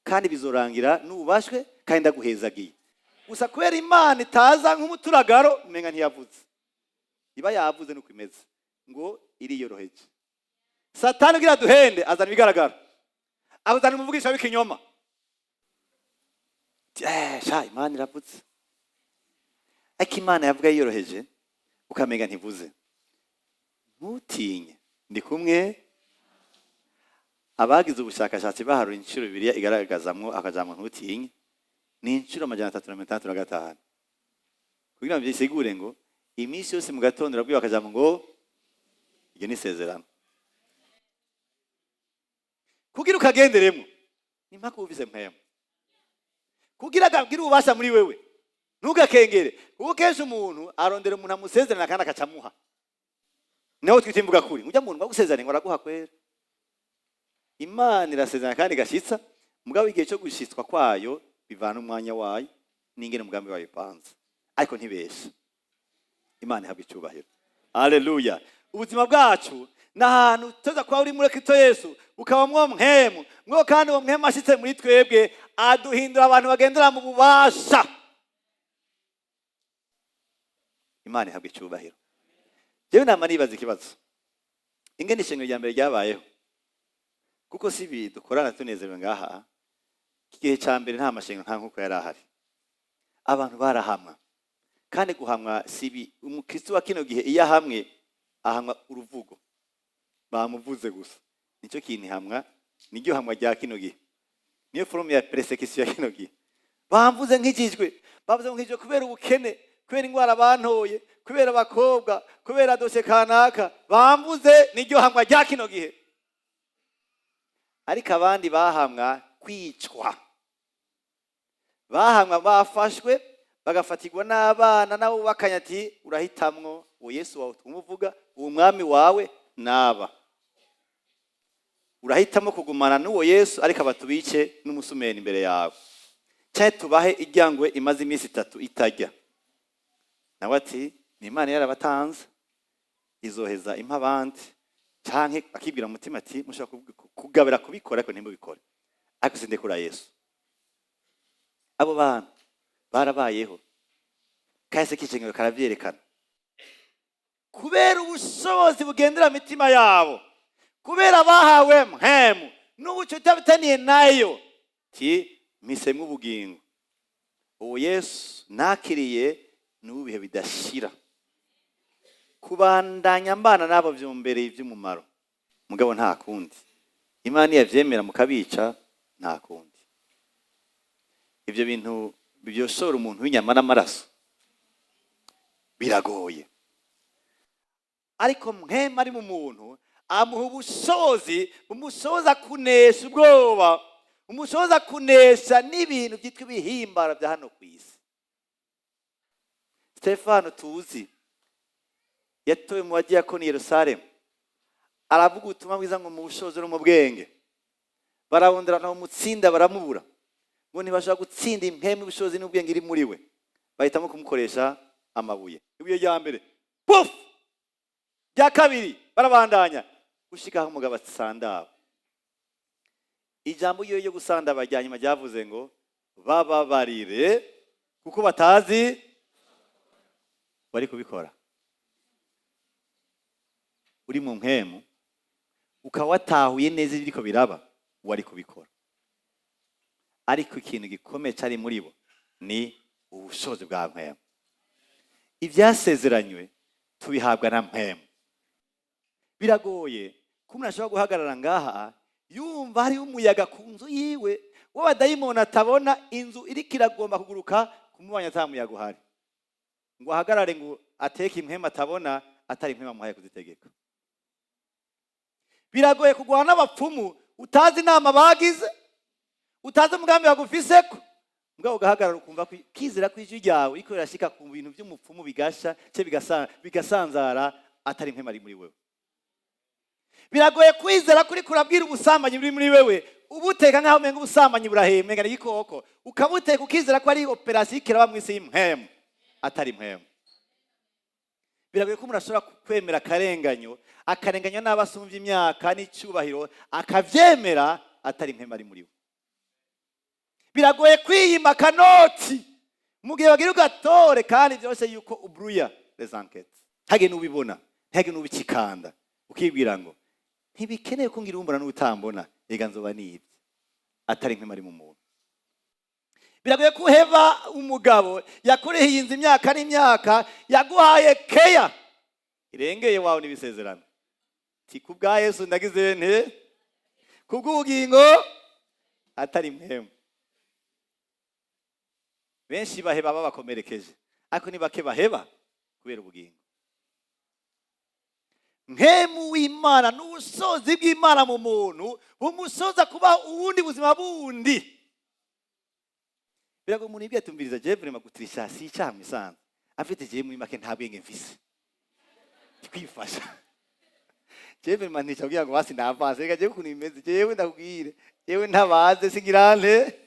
kandi bizorangira nubashwe, kandi ndaguhezagiye. Gusa kubera Imana itaza nk'umuturagaro, umenga ntiyavuze. Iba yavuze nuko imeze, ngo iriyoroheje. Satani ugira duhende azana ibigaragara, azana umuvugisha w'ikinyoma. Sha, Imana iravuze, ariko Imana yavuga yiyoroheje, ukamenga ntivuze. Ntutinye, ndi kumwe. Abagize ubushakashatsi baharuye inshuro Bibiliya igaragazamwo akajambo "ntutinye", ni inshuro 365. Kugira ngo byisigure ngo iminsi yose mu gatondo urabwiwe akajambo ngo iryo ni isezerano, kugira ukagenderemo ni mpaka ubize mpema, kugira agire ububasha muri wewe. Ntugakengere, kuko kenshi umuntu arondera umuntu amusezerana kandi akacamuha. Naho twita imvuga kuri, ujya muntu bagusezeranye ngo araguha kwera. Imana irasezerana kandi igashitsa, mugabo igihe cyo gushitswa kwayo bivana umwanya wayo n'ingene umugambi wayo upanze, ariko ntibesha. Imana ihabwa icyubahiro, haleluya. Ubuzima bwacu ni ahantu tuza kuba uri muri Kristo Yesu, ukaba mwo mpemu mwo, kandi uwo mpemu ashitse muri twebwe aduhindura abantu bagendera mu bubasha. Imana ihabwa icyubahiro. Jewe nama nibaza ikibazo ingene ishengero rya mbere ryabayeho, kuko si ibi dukorana tunezerewe ngaha. Igihe cya mbere nta mashengero, nta nkuko yari ahari. Abantu barahamwa, kandi guhamwa si ibi. Umukristo wa kino gihe iyo ahamwe, ahamwa uruvugo, bamuvuze gusa, nicyo kintu ihamwa, niryo hamwa rya kino gihe, niyo forme ya persécution ya kino gihe. Bamvuze nk'ikijwe, bavuze ngo nkijwe kubera ubukene, kubera indwara bantoye, kubera abakobwa, kubera dossier kanaka, bamvuze, niryo hamwa rya kino gihe. Ariko abandi bahamwa kwicwa, bahamwa bafashwe, bagafatirwa n'abana nabo bakanya ati: "Urahitamwo uwo Yesu wawe twumuvuga, uwo mwami wawe naba urahitamo kugumana n'uwo Yesu, ariko abatubice n'umusumeni imbere yawe, cyangwa tubahe ijyangwe imaze iminsi 3 itajya." Nawe ati: "Ni Imana yarabatanze, izoheza impa abandi." Canke akibwira mu mutima ati: "Mushobora kugabira kubikora, ariko ntimubikore, ariko sindekura Yesu." Abo bantu barabayeho, kahise k'ishengero karavyerekana, kubera ubushobozi bugendera mitima yabo, kubera bahawe mpemu n'ubucuti bafitaniye nayo. Ti mpisemwo ubugingo, uwo Yesu nakiriye n'ubu bihe bidashira, kubandanya mbana nabo vyumbereye ivy'umumaro. Mugabo nta kundi, Imana iyavyemera mukabica, nta kundi. Ivyo bintu byoshora umuntu w'inyama n'amaraso biragoye, ariko mpema ari mu muntu amuha ubushobozi bumushoboza kunesha ubwoba, bumushoboza kunesha n'ibintu byitwa ibihimbara bya hano ku isi. Stefano tuzi yatowe mu badiyakoni Yerusalemu, aravuga ubutumwa bwiza ngo mu bushobozi no mu bwenge. Barabondera mutsinda, baramubura, ngo ntibashobora gutsinda impemu, ubushobozi n'ubwenge iri muri we. Bahitamo kumukoresha amabuye. Ibuye rya mbere, puf! Rya kabiri, barabandanya gushika aho umugabo asandaba. Ijambo iyo ryo gusandaba rya nyuma ryavuze ngo: "Bababarire kuko batazi bari kubikora." Uri mu mpemu, ukaba watahuye neza ibiriko biraba, wari kubikora. Ariko ikintu gikomeye cyari muri bo ni ubushobozi bwa mpemu. Ibyasezeranywe tubihabwa na mpemu. Biragoye ko umuntu ashobora guhagarara ngaha yumva hariho umuyaga ku nzu yiwe w'abadayimoni atabona, inzu iriko iragomba kuguruka kumubanya, ata muyaga uhari, ngo ahagarare ngo ateke impwemu atabona, atari impwemu amuhaye kuzitegeka. Biragoye kugwana n'abapfumu utazi inama bagize, utazi umugambi bagufiseko, mbwa ugahagarara ukumva kizera ko ijwi ryawe riko rirashika ku bintu by'umupfumu, bigasha cye bigasanzara, atari impwemu ari muri wewe. Biragoye kwizera kuri kurabwira ubusambanyi buri muri wewe, ubuteka nk'aho umenga ubusambanyi burahembwa ni igikoko, ukabuteka ukizera ko ari opération ikiraba mu isi y'impwemu, atari impwemu. Biragoye ko umuntu ashobora kwemera akarenganyo, akarenganywa n'abo asumvye imyaka n'icyubahiro, akavyemera, atari impwemu ari muri we. Biragoye kwiyima akanoti mu gihe bagira ugatore, kandi byose yuko ubruya les enquêtes, ntihagire n'ubibona, ntihagire n'ubikikanda, ukibwira ngo ntibikeneye ko ngira umbona n'utambona, rega nzoba nibye, atari impwemu ari mu muntu. Biragoye ko uheba umugabo yakurihiye inzu imyaka n'imyaka, yaguhaye keya irengeye wawe n'ibisezerano. Ti ku bwa Yesu ndagize nte, kubw'ubugingo atari mpemu. Benshi baheba babakomerekeje, ariko ni bake baheba kubera ubugingo. Mpemu w'Imana n'ubusozi bw'Imana mu muntu bumusoza kubaho ubundi buzima bundi. Birago umuntu yibwiye atumviriza, jewe vraiment gutirisha si icyaha mu isanzwe afite, jewe muri make nta bwenge mfise, kwifasha jewe vraiment ntica kugira ngo basi ndavanse, reka jewe ukuntu bimeze, jewe ndakubwire, jewe ntabaze singirante.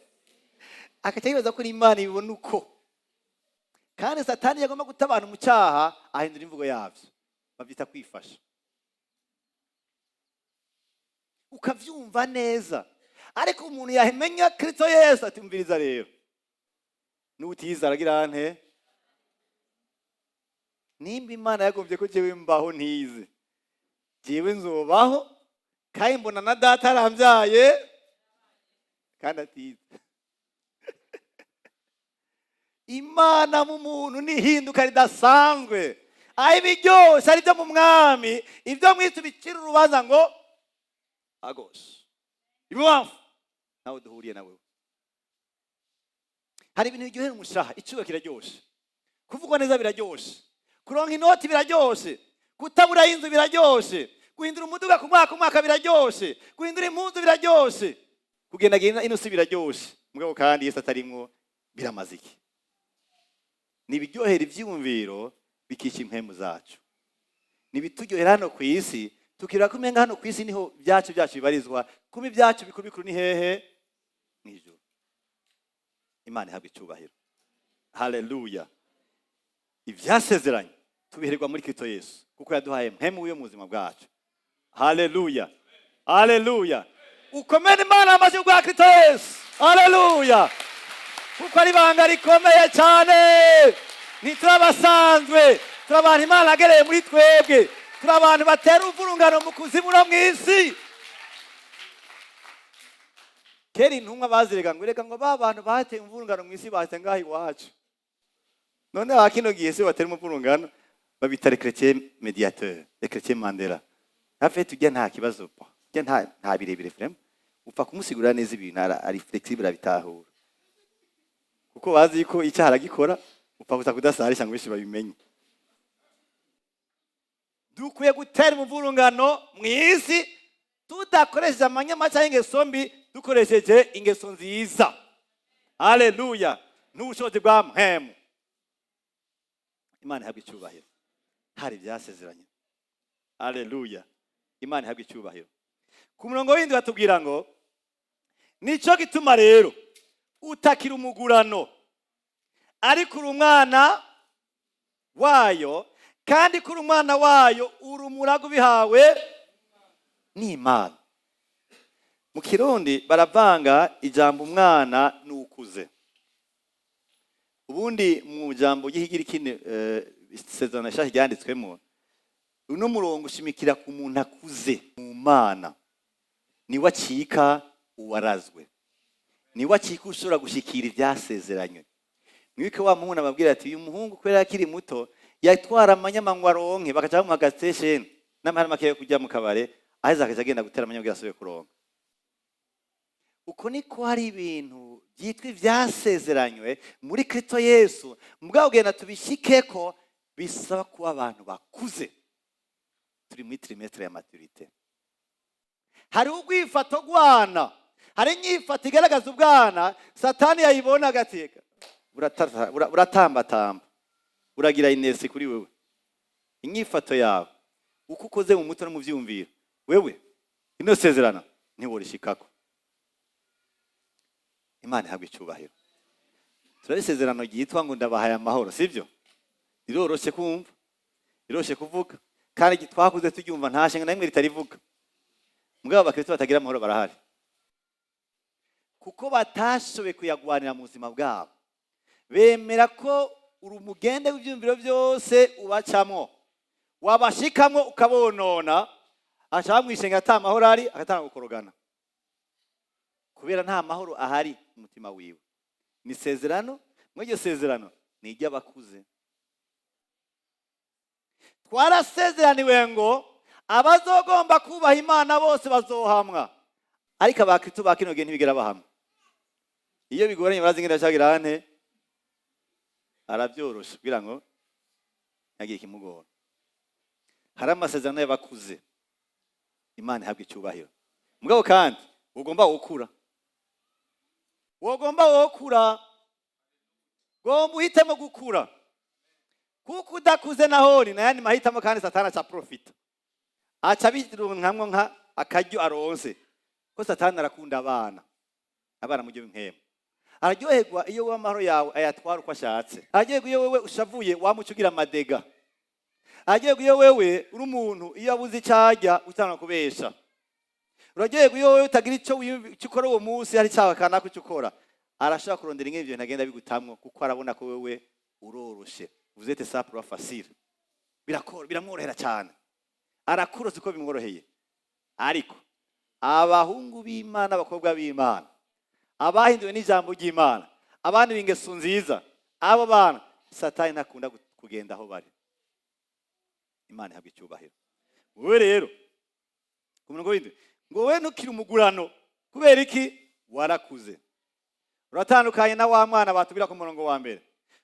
Akaca yibaza ko n'Imana ibibona uko. Kandi Satani yagomba guta abantu mu cyaha, ahindura imvugo yabyo, babyita kwifasha, ukavyumva neza. Ariko umuntu yamenya Kristo Yesu atumviriza rero, n'utiza aragira nte, nimba Imana yagombye ko jewe mbaho ntize, jewe nzobaho, kandi mbona na data arambyaye kandi atize. Imana mu muntu nihinduka ridasanzwe, aho ibiryoshe ari byo mu mwami, ibyo mwisi bicira urubanza ngo agoshe ibibamfu ntawe duhuriye nawe. Hari ibintu biryohera umushaha, icyuya kiraryoshe, kuvugwa neza biraryoshe, kuronka inoti biraryoshe, kutabura inzu biraryoshe, guhindura umuduga ku mwaka umwaka biraryoshe, guhindura impuzu biraryoshe, kugendagenda ino si biraryoshe. Mugabo kandi Yesu atarimwo biramaze iki? Ni ibiryohera ivyiyumviro bikica impemu zacu, ni ibituryohera hano ku isi, tukirira ko umenga hano ku isi niho byacu byacu bibarizwa, kuba ibyacu bikuru bikuru ni hehe? Mw'ijuru. Imana ihabwa icyubahiro. Haleluya. Ivyasezeranye tubihererwa muri Kristo Yesu, kuko yaduhaye mpemu yo mu buzima bwacu. Haleluya, haleluya. Ukomere Imana amashyi bwa Kristo Yesu. Haleluya, kuko ari ibanga rikomeye cyane. Ntiturabasanzwe, turi abantu Imana agereye muri twebwe, turi abantu batera uvurungano mu kuzimu no mu isi. Kera intumwa bazirega ngo reka ngo ba bantu bateye umuvurungano mu isi bateye ngaho iwacu. None aha kino gihe se batera umuvurungano babita les chrétiens médiateurs, les chrétiens Mandela. Hafi tujya nta kibazo, tujya nta birebire, vraiment upfa kumusigurira neza ibintu, ari flexible, abitahura, kuko bazi ko icyaha aragikora, upfa gusa kudasarisha ngo benshi babimenye. Dukwiye gutera umuvurungano mu isi tudakoresheje amanyama cyangwa ingeso mbi, dukoresheje ingeso nziza. Haleluya, n'ubushobozi bwa mpemu. Imana ihabwa icyubahiro. Hari ibyasezeranye. Haleluya, Imana ihabwa icyubahiro. Ku murongo w'indwi batubwira ngo nico gituma rero utakira umugurano, ariko uri umwana wayo, kandi kuri umwana wayo uri umurago ubihawe n'Imana. Mu Kirundi baravanga ijambo umwana n'ukuze. Ubundi mu jambo ry'Ikigiriki, isezerano rishasha ryanditswemo, uno murongo ushimikira ku muntu akuze mu Mana, niwe acika uwarazwe, niwe acika ushobora gushikira ibyasezeranywe. Mwibuke wa muhungu ababwira ati uyu muhungu kubera akiri muto yatwara amanyama ngo aronke, bakaca bamuha agasitesheni n'amahera make yo kujya mu kabare, aheza akaca agenda gutera amanyama kugira asubire kuronka. Uko niko hari ibintu byitwa ibyasezeranywe muri Kristo Yesu, mugabo kugenda tubishikeko bisaba kuba abantu bakuze, turi muri trimestre ya maturité. Hari urwifato rwana, hari inyifato igaragaza ubwana, Satani yayibona agateka buratambatamba, buragira inertie kuri wewe. Inyifato yawe uko ukoze mu mutwe no mu vyumviro, wewe ino sezerana ntiworishikako. Imana ihabwa icyubahiro. Turari isezerano ryitwa ngo ndabahaye amahoro, sibyo? Riroroshe kumva, riroroshe kuvuga, kandi twakuze turyumva, nta shinga na rimwe ritarivuga. Mugabo abakristo batagira amahoro barahari, kuko batashoboye kuyagwanira mu buzima bwabo. Bemera ko urumugende w'ibyumviro byose ubacamwo, wabashikamwo ukabonona, aca bamwishenga ata mahoro ari, agatanga gukorogana kubera nta mahoro ahari mu mutima wiwe. Ni isezerano. Muri iryo sezerano ni iry'abakuze. Twarasezeraniwe ngo abazogomba kubaha Imana bose bazohamwa, ariko abakristo ba kino gihe ntibigera bahamwa. Iyo bigoranye barazi ingene bacagira ante, arabyorosha kugira ngo ntagire ikimugora. Hari amasezerano y'abakuze. Imana ihabwa icyubahiro. Mugabo kandi ugomba gukura, wogomba wokura, gomba uhitemo gukura, kuko udakuze nahoni nayandi mahitamo. Kandi Satani aca profita, aca bironkamwo nka akaryo aronse, ko Satani arakunda abana. Abana mu byo araryoherwa iyo wowe amahoro yawe ayatwara uko ashatse. Araryoherwa iyo wewe ushavuye wamuca ugira amadega. Araryoherwa iyo wewe uri umuntu iyo abuze icyo arya utanga kubesha. Uraryoherwa iyo wewe utagira icyo icyo ukora uwo munsi, hari icyaha kanaka icyo ukora. Arashobora kurondera ingene ibyo bintu agenda bigutamwo, kuko arabona ko wewe uroroshe, vous êtes sa proie facile. Birakora, biramworohera cyane, arakurose uko bimworoheye. Ariko abahungu b'Imana, abakobwa b'Imana, abahinduwe n'ijambo ry'Imana, abandi b'ingeso nziza, abo bana Satani ntakunda kugenda aho bari. Imana ihabwa icyubahiro. Wowe rero, ku murongo w'indwi ngo: "Wowe ntukiri umugurano." Kubera iki? Warakuze, uratandukanye na wa mwana batubwira ku murongo wa mbere.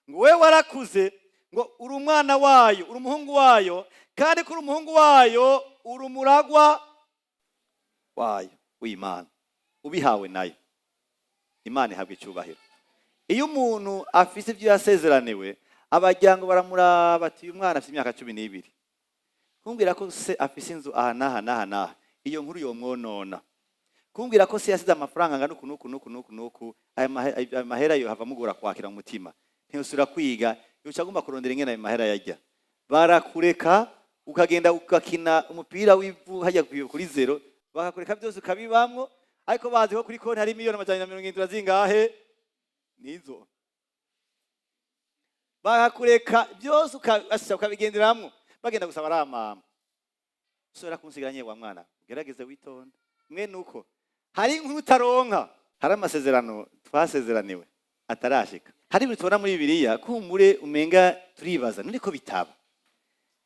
Ngo wowe warakuze, ngo uri umwana wayo, uri umuhungu wayo, kandi ko uri umuhungu wayo uri umuragwa wayo w'Imana, ubihawe nayo. Imana ihabwa icyubahiro. Iyo umuntu afise ibyo yasezeraniwe, abajyango baramuraba ati: "Uyu mwana afite imyaka 12, kumbwira ko se afise inzu aha n'aha n'aha n'aha, iyo nkuru yomwonona. Kumbwira ko se yasize amafaranga angana uku n'uku n'uku n'uku n'uku, ayo mahera yo hava amugora kwakira mu mutima, ntiyosubira kwiga, yoca agomba kurondera ingene ayo mahera yajya." Barakureka ukagenda ugakina umupira w'ivu hajya kuri zero, bakakureka byose ukabibamwo, ariko bazi ko kuri konti hari miliyoni 470 na zingahe nizo. Bakakureka byose ukabigenderamwo, bagenda gusa baramama usubira kunsigira wa mwana, ugerageze witonde. Mwe nuko hari inkuru utaronka, hari amasezerano twasezeraniwe atarashika, hari ibintu tubona muri Bibiliya kumbure umenga turibaza none ko bitaba.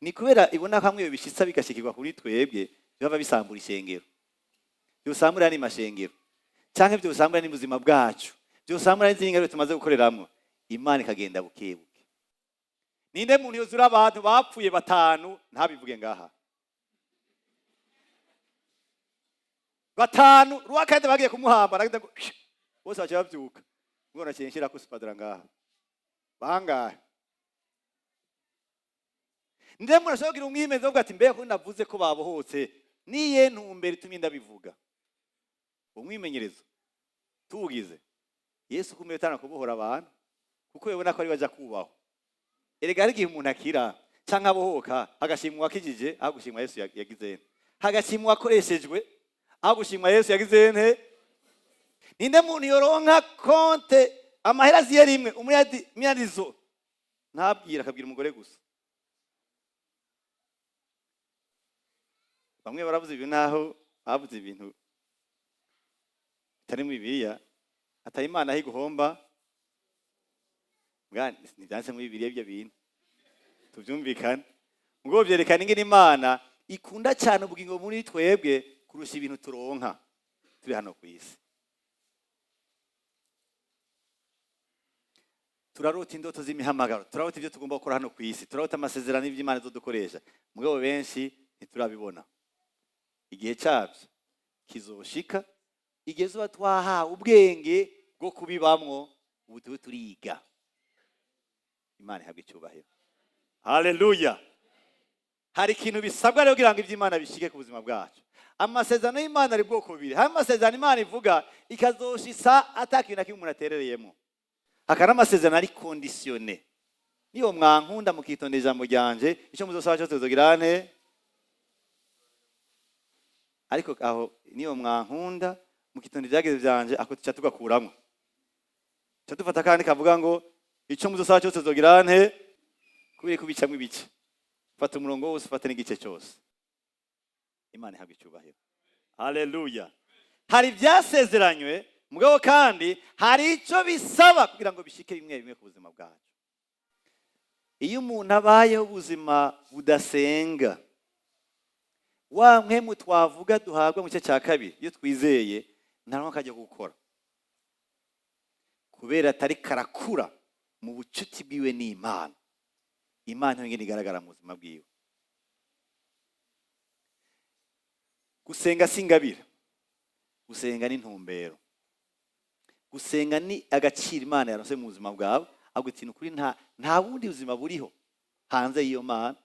Ni kubera ibona ko hamwe bishitsa bigashikirwa kuri twebwe, baba bisambura ishengero, byosambura ni mashengero, canke byosambura ni buzima bwacu, byosambura n'izindi ngabire tumaze gukoreramwo. Imana ikagenda buke buke. Ninde muntu yuzura abantu bapfuye batanu ntabivuge ngaha? Batanu rwakandi bagiye kumuhamba, aragenda ngo bose baca bavyuka, ngo naciye nshirako spadra ngaha. Bangahe? Nde muntu ashobora kugira umwimenyerezo avuga ati: "Mbega ko navuze ko babohotse, niye ntumbero itumye ndabivuga?" Umwimenyerezo tuwugize, Yesu kumeye tana kubohora abantu, kuko yabona ko ari baja kubaho. Erega hari igihe umuntu akira canke abohoka, hagashimwa uwakijije aho gushimwa Yesu yagize nte, hagashimwa uwakoreshejwe aho gushimwa Yesu yagize nte. Ninde muntu yoronka konte amahera aziye rimwe umuyadi miyarizo ntabwira, akabwira umugore gusa? Bamwe baravuze ibintu naho bavuze ibintu bitari mu Bibiliya, atari Imana aho iguhomba. Ntibyanditse muri Bibiliya ibyo bintu, tubyumvikane. Ubwo byerekana ingene Imana ikunda cyane ubugingo muri twebwe kurusha ibintu turonka turi hano ku isi. Turarota indoto z'imihamagaro, turarota ibyo tugomba gukora hano ku isi, turarota amasezerano y'ibyo izodukoresha. Mugabo benshi ntiturabibona. Igihe cyabyo kizoshika, igihe zuba twahawe ubwenge bwo kubibamwo. Ubu tube turiga. Imana ihabwa icyubahiro. Haleluya! Hari ikintu bisabwa rero kugira ngo iby'Imana bishike ku buzima bwacu. Amasezerano y'Imana ari bwoko bubiri. Hari amasezerano Imana ivuga ikazoshisa atakintu na kimwe umuntu aterereyemo, hakaba n'amasezerano ari conditionné: "Niyo mwankunda mukitondera ijambo ryanje, icyo muzosaba cyose tuzogira nte." Ariko aho "niyo mwankunda mukitondera ibyageze byanje", ako tuca tugakuramwo, tuca dufata kandi kavuga ngo "icyo muzosaba cyose tuzogira nte". Kubera kubicamwo ibice, fata umurongo wose, ufate n'igice cyose. Imana ihabwa icyubahiro. Haleluya! Hari ibyasezeranywe Mugabo kandi hari icyo bisaba kugira ngo bishike bimwe bimwe ku buzima bwacu. Iyo umuntu abayeho ubuzima budasenga, wa mpwemu twavuga duhabwa mu gice cya kabiri iyo twizeye, nta akajya gukora, kubera atari karakura mu bucuti bwiwe n'Imana. Imana yonyine igaragara mu buzima bwiwe. Gusenga si ingabire, gusenga ni intumbero, gusenga ni agaciro Imana yaronse mu buzima bwawe. Ahubwo ikintu kuri nta bundi buzima buriho hanze y'iyo Mana.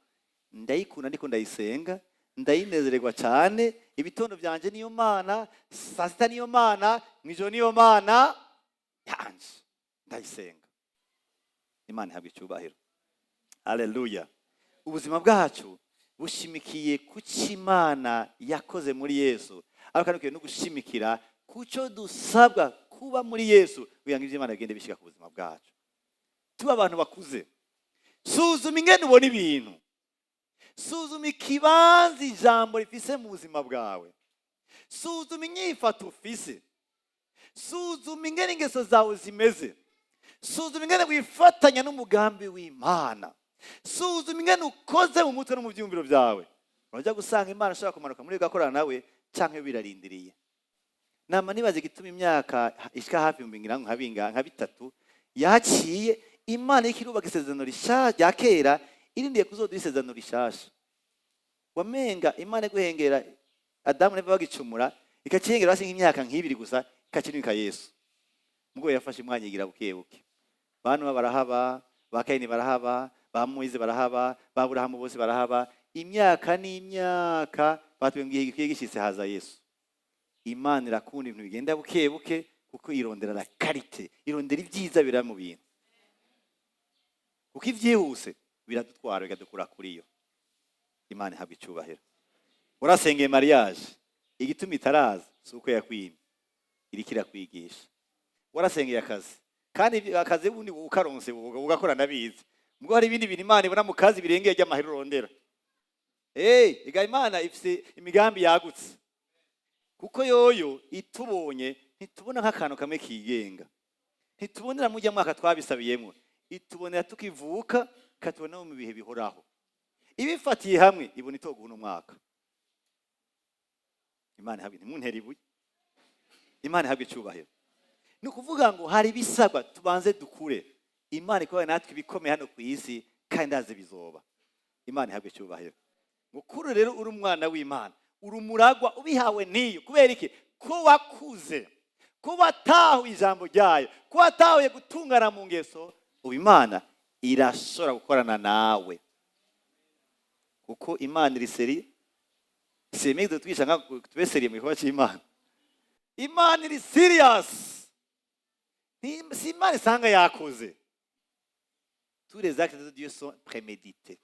Ndayikunda, ndiko ndayisenga, ndayinezererwa cyane. Ibitondo byanje niyo Mana, saa sita niyo Mana, mw'ijoro niyo Mana yanje, ndayisenga. Imana ihabwa icyubahiro. Haleluya. Ubuzima bwacu bushimikiye ku cyo Imana yakoze muri Yesu, ariko kandi ukwiye no gushimikira ku cyo dusabwa kuba muri Yesu kugira ngo ibyo Imana bigende bishyika ku buzima bwacu. Tuba abantu bakuze. Suzuma ingene ubona ibintu, suzuma ikibanza ijambo rifise mu buzima bwawe, suzuma inyifato ufise, suzuma ingene ingeso zawe zimeze, suzuma ingene wifatanya n'umugambi w'Imana, suzuma ingene ukoze mu mutwe no mu byiyumviro byawe. Urajya gusanga Imana ishobora kumanuka muri ugakorana nawe, cyangwa birarindiriye. Nama nibaze igituma imyaka ishika hafi ibihumbi ngira nka binga nka bitatu yaciye, Imana iriko irubaka isezerano rishasha rya kera, irindiye kuzoduha isezerano rishasha. Wamenga Imana iguhengera Adamu na Eva bagicumura, ikacihengera hasi nk'imyaka nk'ibiri gusa, ikakinika Yesu. Mugo yafashe umwanya igira buke buke. Bantu barahaba, ba Kayini barahaba, ba Moyize barahaba, ba Aburahamu bose barahaba. Imyaka n'imyaka batubwiye gikwiye gishitse haza Yesu. Imana irakunda ibintu bigenda buke buke, kuko irondera la qualité, irondera ibyiza bira mu bintu. Kuko ivyihuse biradutwara bikadukura kuri yo. Imana ihabwa icyubahiro. Urasengeye mariage, igituma itaraza si uko yakwimye, iriko irakwigisha. Warasengeye akazi, kandi akazi ubundi ukaronse ugakora ndabizi. Mugo hari ibindi bintu Imana ibona mu kazi birengeye ry'amahera urondera. Ega Imana ifise imigambi yagutse. Kuko yoyo itubonye ntitubona nk'akantu kamwe kigenga. Ntitubonera mujya mwaka twabisabiyemo. Itubonera tukivuka, ikatubona mu bihe bihoraho. Ibifatiye hamwe ibona itoguha uno mwaka. Imana ihabwe, ntimuntere ibuye. Imana ihabwe icyubahiro. Ni ukuvuga ngo hari ibisabwa tubanze dukure. Imana ikora natwe ibikomeye hano ku isi, kandi ndazi bizoba. Imana ihabwe icyubahiro. Mukuru rero uri umwana w'Imana, uri umuragwa ubihawe n'iyo. Kubera iki? Ko wakuze, ko watahuye ijambo ryayo, ko watahuye gutungana mu ngeso, ubu Imana irashobora gukorana nawe. Kuko Imana iri sérieux. Semeze twisha nka tube sérieux mu gikorwa cy'Imana. Imana iri serious. Si Imana isanga yakoze. Tous les actes de Dieu sont prémédités.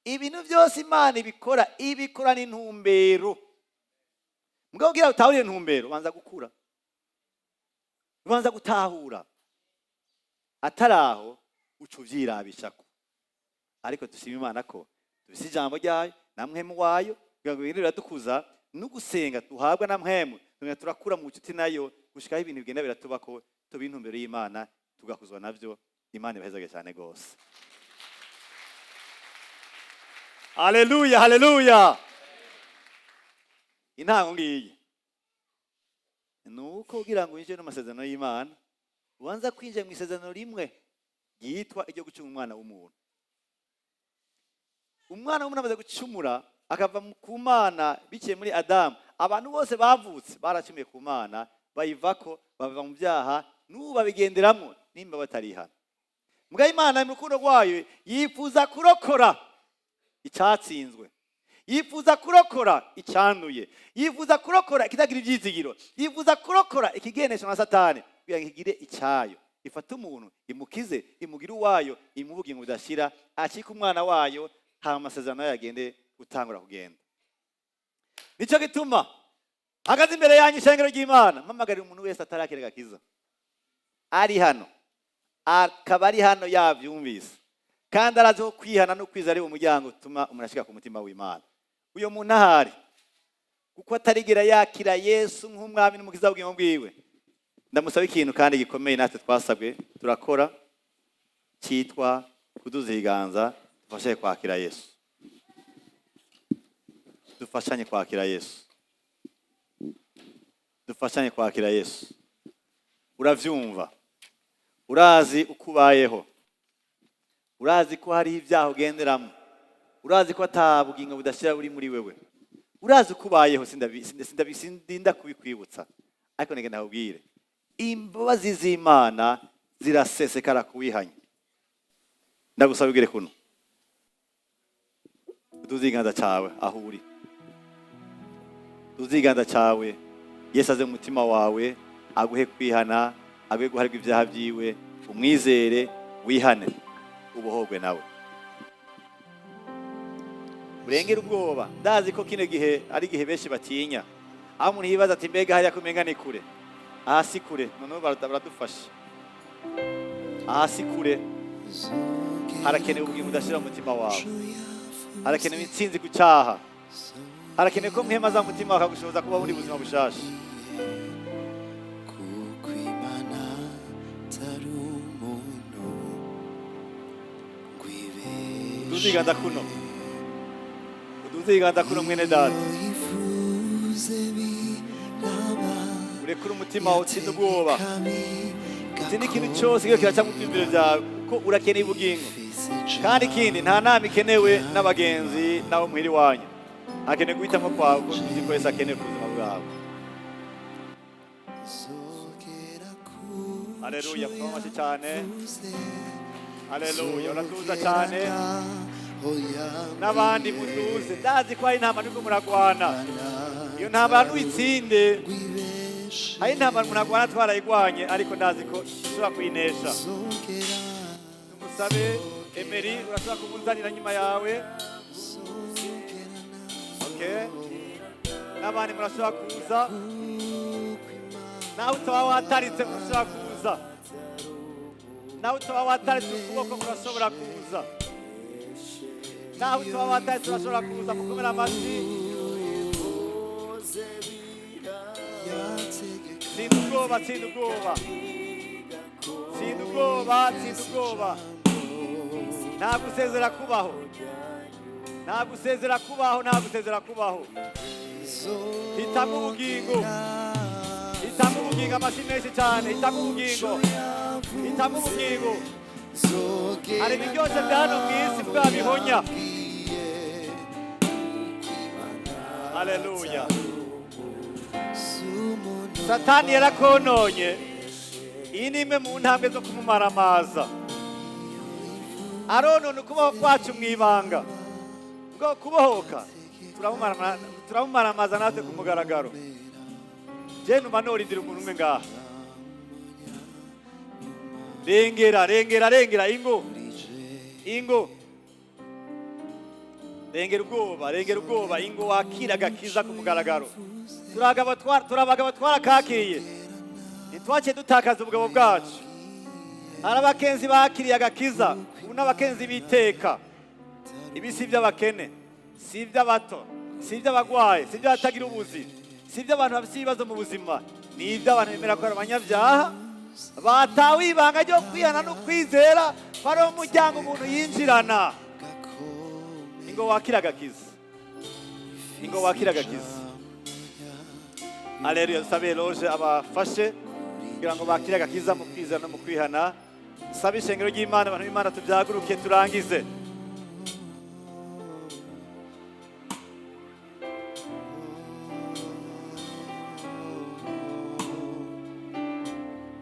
Ibintu byose Imana ibikora, ibikora n'intumbero. Mugabo kugira utahure intumbero, ubanza gukura, ubanza gutahura. Ataraho uca uvyirabishako. Ariko dushima Imana ko dufise ijambo ryayo na mpwemu wayo, kugira ngo ibintu biradukuza no gusenga duhabwa na mpwemu, tugenda turakura mu bucuti nayo gushikaho ibintu bigenda biratubako, tuba intumbero y'Imana, tugakuzwa navyo. Imana ibahezage cyane gose. Haleluya, haleluya. Intango ngiyi nuko kugira ngo winjire mu masezerano y'Imana, ubanza kwinjira mu isezerano rimwe ryitwa iryo gucunga umwana w'umuntu. Umwana w'umuntu amaze gucumura akava ku Mana biciye muri Adamu, abantu bose bavutse baracumuye ku Mana, bayivako, bava mu byaha, n'ubu babigenderamo nimba batarihana. Mugabo Imana mu rukundo rwayo yifuza kurokora icyatsinzwe, yifuza kurokora icyanduye, yifuza kurokora ikitagira ibyizigiro, yifuza kurokora ikigenesha na Satani kugira ngo igire icyayo. Ifate umuntu, imukize, imugire uwayo, imuhe ubugingo budashira, acike umwana wayo, hama amasezerano yayo agende gutangura kugenda. Nicyo gituma hagaze imbere yanyu ishengero ry'Imana, mpamagarira umuntu wese atarakira agakiza ari hano, akaba ari hano yavyumvise kandi arazi ko kwihana no kwizera ari umuryango utuma umuntu ashika ku mutima w'Imana. Uyo muntu ahari kuko atarigera yakira Yesu nk'umwami n'umukiza w'ubugingo bwiwe, Ndamusaba ikintu kandi gikomeye natwe twasabwe turakora, cyitwa kuduza ibiganza. Dufashe kwakira Yesu, dufashanye kwakira Yesu, dufashanye kwakira Yesu. Uravyumva, urazi uko ubayeho, urazi ko hari ibyaha ugenderamo, urazi ko ata bugingo budashira buri muri wewe, urazi uko ubayeho. Sindinda kubikwibutsa, ariko nigenda ndakubwire: imbabazi z'Imana zirasesekara kuwihanye. Ndagusaba ubwire kuno, uduze ikiganza cyawe aho uri, uduze ikiganza cyawe. Yesu aze mu mutima wawe, aguhe kwihana, aguhe guharirwa ibyaha byiwe, umwizere, wihane, ubohorwe nawe, urengere ubwoba. Ndazi ko kino gihe ari igihe benshi batinya, aho umuntu yibaza ati: "Mbega hariya ko umenga ni kure?" Aha si kure. Noneho baradufasha. Aha si kure. Harakenewe ubugingo budashira mu mutima wawe, harakenewe intsinzi ku cyaha, harakenewe ko Mpwemu aza mu mutima wawe akagushoboza kuba muri buzima bushasha. Kuko Imana atari umuntu ngo ibeshe. Uduze ibiganza kuno, uduze ibiganza kuno, mwene data. Ivuze biraba. Urekure umutima wawe, utsinde ubwoba, utsinde ikintu cyose kiba kiraca mu byiyumviro byawe, kuko urakeneye ubugingo. Kandi ikindi, nta nama ikenewe n'abagenzi n'abo muhira iwanyu. Hakenewe guhitamo kwawe, kuko uzi ko Yesu akeneye ku buzima bwawe. Haleluya! Mukoma amashyi cyane. Haleluya! Uratuza cyane, n'abandi mutuze. Ndazi ko hari intambara nubwo muragwana, iyo ntambara ntuyitsinde. Hari intambara umuntu agwana twarayigwanye, ariko ndazi ko ushobora kuyinesha. Tumusabe Emeri, urashobora kumuzanira nyuma yawe. Okay, n'abandi murashobora kuza. Nawe utaba wataritse, murashobora kuza. Nawe utaba wataritse ukuboko, murashobora kuza. Nawe utaba wataritse, urashobora kuza. Mukomere amashyi. Tsinda ubwoba, tsinda ubwoba, tsinda ubwoba, tsinda ubwoba. Nta gusezera kubaho, nta gusezera kubaho, nta gusezera kubaho. Hitamo ubugingo, hitamo ubugingo. Amashyi menshi cyane. Hitamo ubugingo, hitamo ubugingo. Hari ibiryoshye bya hano mu isi bwabihonya. Haleluya! Satani yarakononye. Iyi ni imwe mu ntambwe zo kumumaramaza. Aronona ukubaho kwacu mu ibanga bwo kubohoka, turamumaramaza natwe ku mugaragaro. Je numva norindira umuntu umwe ngaha. Rengera, rengera, rengera. Ingo, ingo, rengera ubwoba, rengera ubwoba. Ingo wakira agakiza ku mugaragaro. Turi abagabo, twarakakiriye, ntitwaciye dutakaza ubugabo bwacu. Hari abakenzi bakiriye agakiza ubu n'abakenzi b'iteka. Ibi si iby'abakene, si iby'abato, si iby'abagwayi, si iby'abatagira ubuzi, si iby'abantu bafite ibibazo mu buzima. Ni iby'abantu bemera ko ari abanyabyaha batawe ibanga ryo kwihana no kwizera, ko ari umuryango umuntu yinjirana. Ingo wakira agakiza, ingo wakira agakiza. Aleluya! Dusabe loge abafashe kugira ngo bakire agakiza mu kwizera no mu kwihana. Sabe ishengero ry'Imana, abantu b'Imana, tubyaguruke turangize.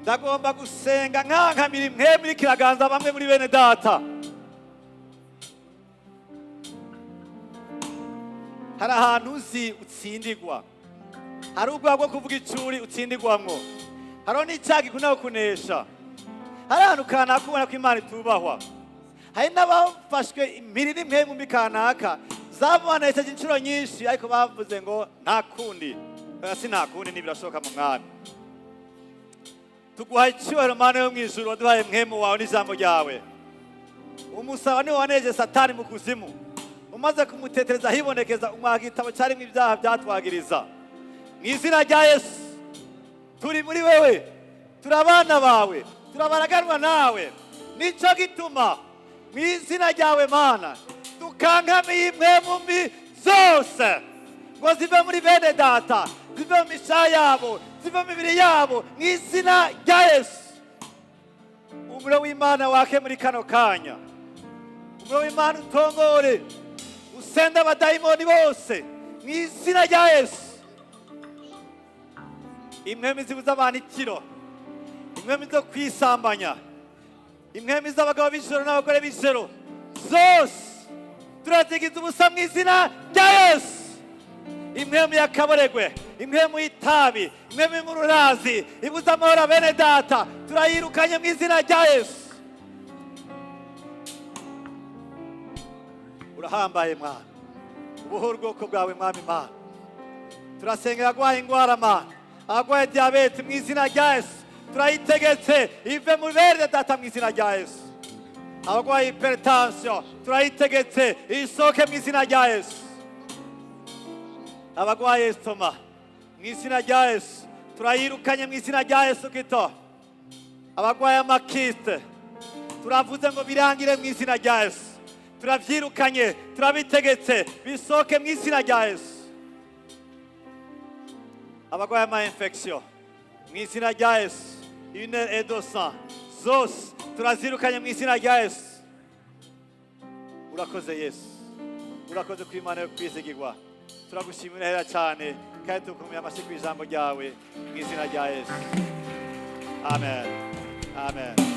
Ndagomba gusenga nkankamira imwe muri kiraganza bamwe muri bene data. Hari ahantu uzi utsindigwa, hari ubwoba bwo kuvuga icuri utsindigwamwo, hariho n'icyaha gikunda kunesha, hari ahantu kanaka ubona ko Imana itubahwa. Hari n'abafashwe impiri n'imwe mu kanaka zamubanesheje inshuro nyinshi, ariko bavuze ngo nta kundi. Oya, si nta kundi, ntibirashoboka mu Mwami. Tuguhaye icyubahiro, Mana yo mu ijuru, waduhaye Mpwemu wawe n'ijambo ryawe. Umusaba niwo waneje Satani mu kuzimu, umaze kumutetereza hibonekeza umwaka igitabo cyarimo ibyaha byatwagiriza. Mu izina rya Yesu, turi muri wewe. Turi abana bawe, turabaraganwa nawe. Nicyo gituma mu izina ryawe, Mana, dukankamiye impwemu mbi zose ngo zive muri bene data, zive mu misha yabo, zive mu mibiri yabo, mu izina rya Yesu. Umuriro w'Imana wake muri kano kanya. Umuriro w'Imana utongore, usende abadayimoni bose mu izina rya Yesu. Impwemu zibuza abantu itiro, impwemu zo kwisambanya, impwemu z'abagabo b'ijoro n'abagore b'ijoro, zose turazigiza ubusa mu izina rya Yesu. Impwemu y'akaboregwe, impwemu y'itabi, impwemu y'umururazi ibuza amahoro bene data, turayirukanye mu izina rya Yesu. Urahambaye Mwana, ubuhoro ubwoko bwawe, Mwami Mana. Turasengera agwaye ingwara, Mana, agwaye diyabete, mu izina rya Yesu turayitegetse ive mu bene data mu izina rya Yesu. Abagwaye hypertension, turayitegetse isoke mu izina rya Yesu. Abagwaye estomac, mu izina rya Yesu turayirukanye mu izina rya Yesu Kristo. Abagwaye ama kystes, turavuze ngo birangire mu izina rya Yesu. Turabyirukanye, turabitegetse bisoke mu izina rya Yesu. Abagwaye ama infection, mu izina rya Yesu, une edosa zose turazirukanye mu izina rya Yesu. Urakoze Yesu, urakoze ku Imana yo kwizigirwa. Turagushimira hera cyane kandi tukomeye amashyi ku ijambo ryawe mu izina rya Yesu. Amen, amen.